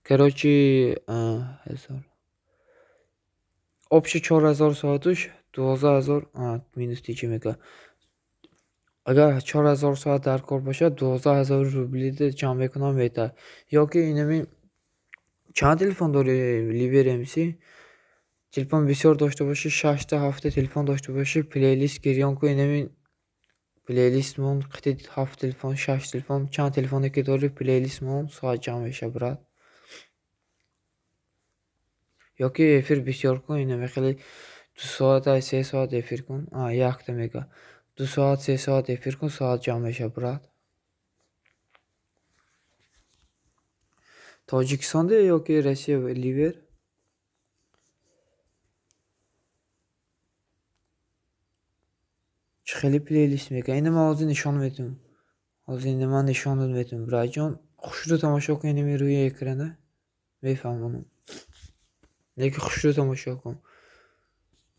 Короче, ҳазор. Общий 4000 соатуш 12 000 минус тичи мега. Агар 4000 соат дар кор бошад, 12 000 рублида ҷамъ мекунам метавад. Ё ки инами чанд телефон дорӣ, Ливер МС? Телефон бисёр дошта бошӣ, шашта ҳафта телефон дошта бошӣ, плейлист гирён ку, инами плейлист мон қити ҳафт телефон, шаш телефон, чанд телефоне ки дорӣ, плейлист мон соат ҷамъ мешавад, брат. Ё ки эфир бисёр кун, инами хеле 2 соата, 3 соат эфир кун. А, якта мега. 2 соат, 3 соат эфир кун, соат ҷамъ мешавад, брат. Тоҷикистонде ё ки Россия, Ливер? Чӣ хеле плейлист мега? Ина ман ҳозир нишон медиҳам. Ҳозир ина ман нишон медиҳам, братҷон. Хушрӯ тамошо кун инами рӯи экрана. Мефаҳмонам. Лекин хушрӯ тамошо кун.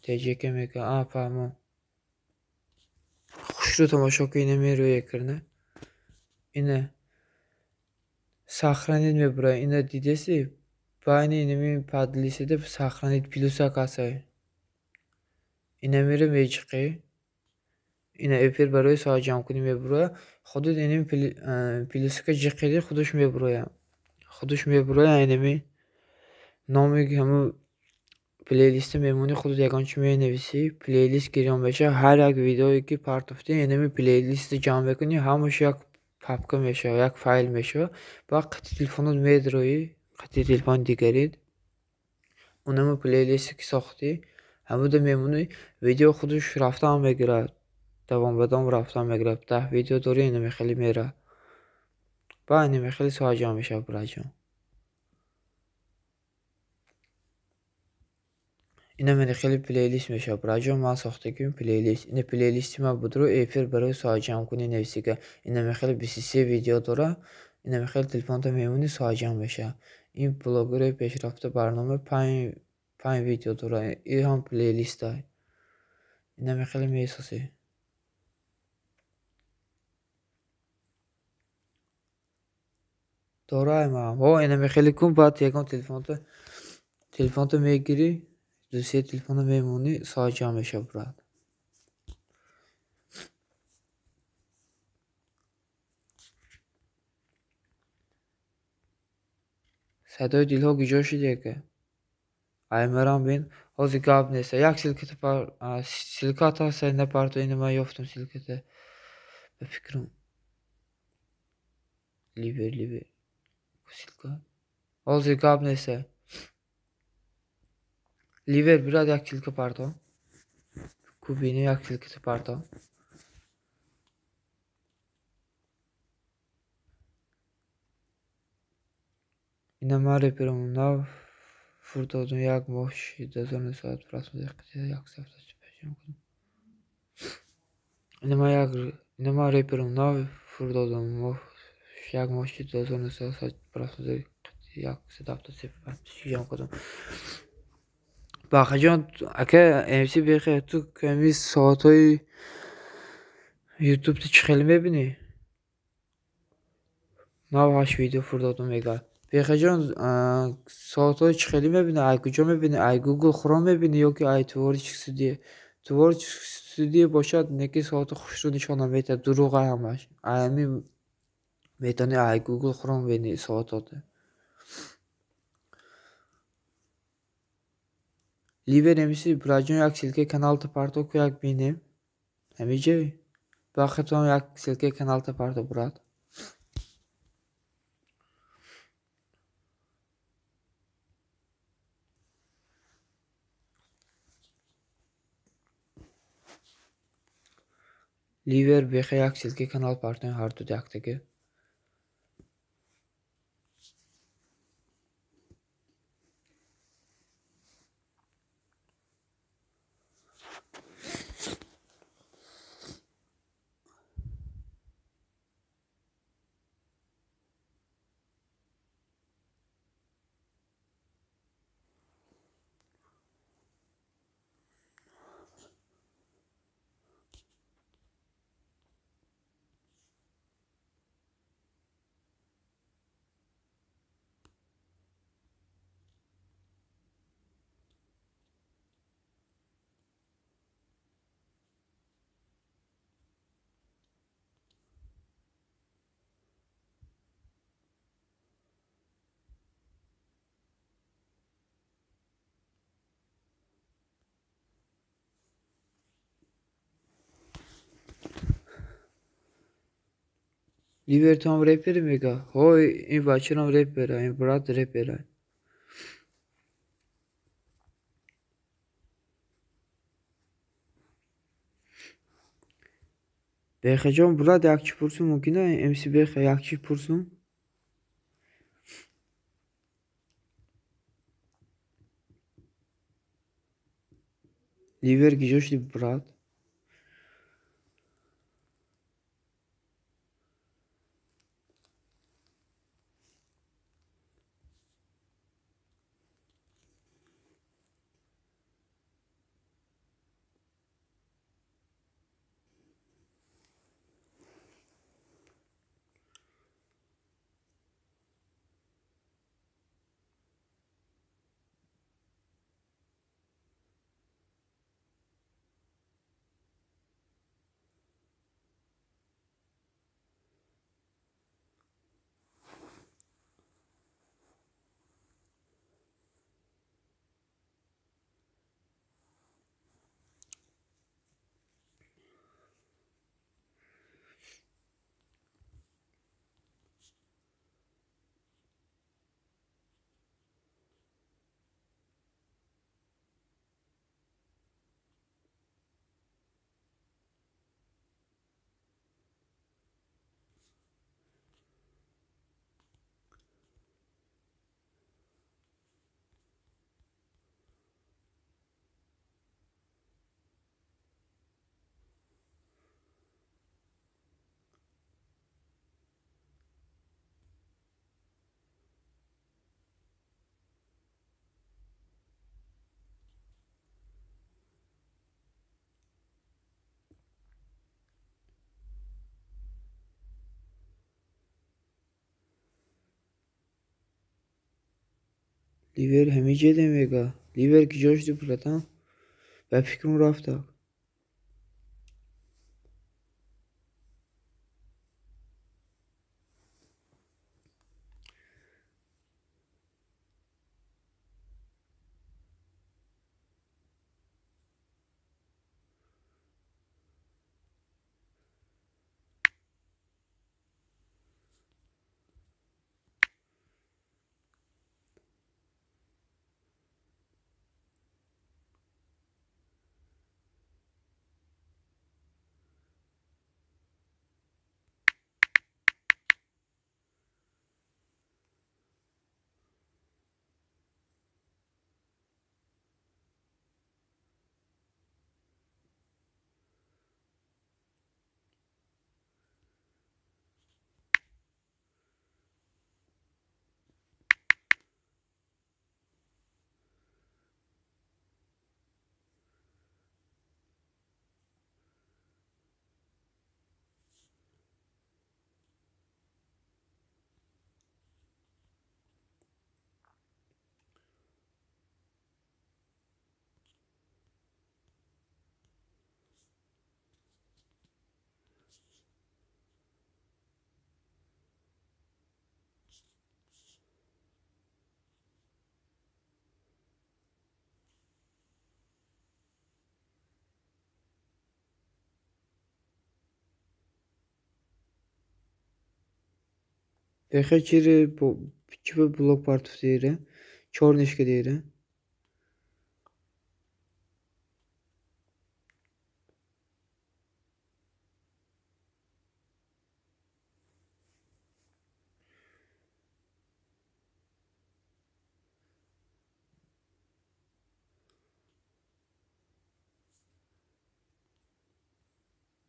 ТЖК мега. А, фаҳмом. Хушрӯ тамошо кун инами рӯи экрана. Ина сохранить мебурад. Ина дидеси? Байни инами подлисида сохранить плюсак ҳастай. Инамиро мечиқӣ. Ина эфир барои соат ҷамъкунӣ мебурояд. Худут инами плюсака ҷиқидӣ, худаш мебурояд. Худаш мебурояд инами номи ҳамун плейлиста мемонӣ, худат ягон чӣ менависӣ, плейлист гирён мешавад. Ҳар як видеое ки партофтӣ, инами плейлиста ҷамъ мекунӣ, ҳамаш як папка мешавад, як файл мешавад. Баъд қити телефонот медроӣ, қити телефони дигарит. Унами плейлисте ки сохтӣ, ҳамуда мемонӣ, видео худаш рафтан мегирад. Давом ба давом рафтан мегирад. 10 видео дорӣ, инами хеле меравад. Ба инаме хеле соат ҷамъ мешавад, братҷон. Инаме хеле плейлист мешавад, братҷон. Ман сохтагим плейлист. Ина плейлисти ман будро эфир барои соат ҷамъкунӣ нависига. Инаме хеле 23 видео дора. Инаме хеле телефонта мемонӣ, соат ҷамъ мешавад. Ин блогерои пешрафта барнома 5 видео дора. Ин ҳам плейлистай. Инаме хеле месосӣ. Дорай ман. Ҳо, инаме хеле кун, баъд ягон телефонта мегирӣ, ду-се телефона мемонӣ, соат ҷамъ мешавад, брат. Садои дилҳо куҷо шуд яка? Аймарам бин, ҳозир гап нест. Як ссылката ҳаст, напарто, ина ман ёфтам ссылката. Ба фикрам. Ливер, ливер. Ссылка. Ҳозир гап нест. Ливер, брат, як ссылка парто. Кубини як ссылката парто. Ина ман реперам нав фурдодум як моҳ шид, 1900 просмотр, як сафта ҷамъ кардам. Ина ман реперам нав фурдодум моҳ як моҳ шид, 1900 просмотр, як сафта ҷамъ кардам. Бахаҷон, ака МС бехе, ту ками соатҳои ютуб чӣ хеле мебинӣ? Нав 8 видео фурдодум мега. Бехаҷон, соатҳои чӣ хеле мебинӣ? Ай куҷо мебинӣ? Ай Google Chrome мебинӣ ё ки ай Творческий студия? Творческий студия бошад, неки соати хушрӯ нишон наметиҳад, дурӯғ ҳамаш. Ай ҳамин метавонӣ ай Google Chrome бинӣ соатҳоро. Ливер МС, братҷон, як ссылкаи каналта парто ку, як бинем. Ҳамиҷай? Бахтам як ссылкаи каналта парто, брат. Ливер бехе як ссылкаи канал партоем ҳарду яктаги. Ливер ту ҳам репери мега? Ҳо, ин бачарам репера, ин брат репера. Бехаҷон, брат, як чӣ пурсум мумкин а? МС Беха, як чӣ пурсум? Ливер куҷо шуди, брат? Ливер ҳамин ҷеде мега. Ливер ки ҷо шуди, братан? Ба фикрам, рафта. Бехе чири чӣ ба блок партофтире? Чор нишка дире.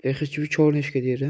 Бехе чӣ чор нишка дире?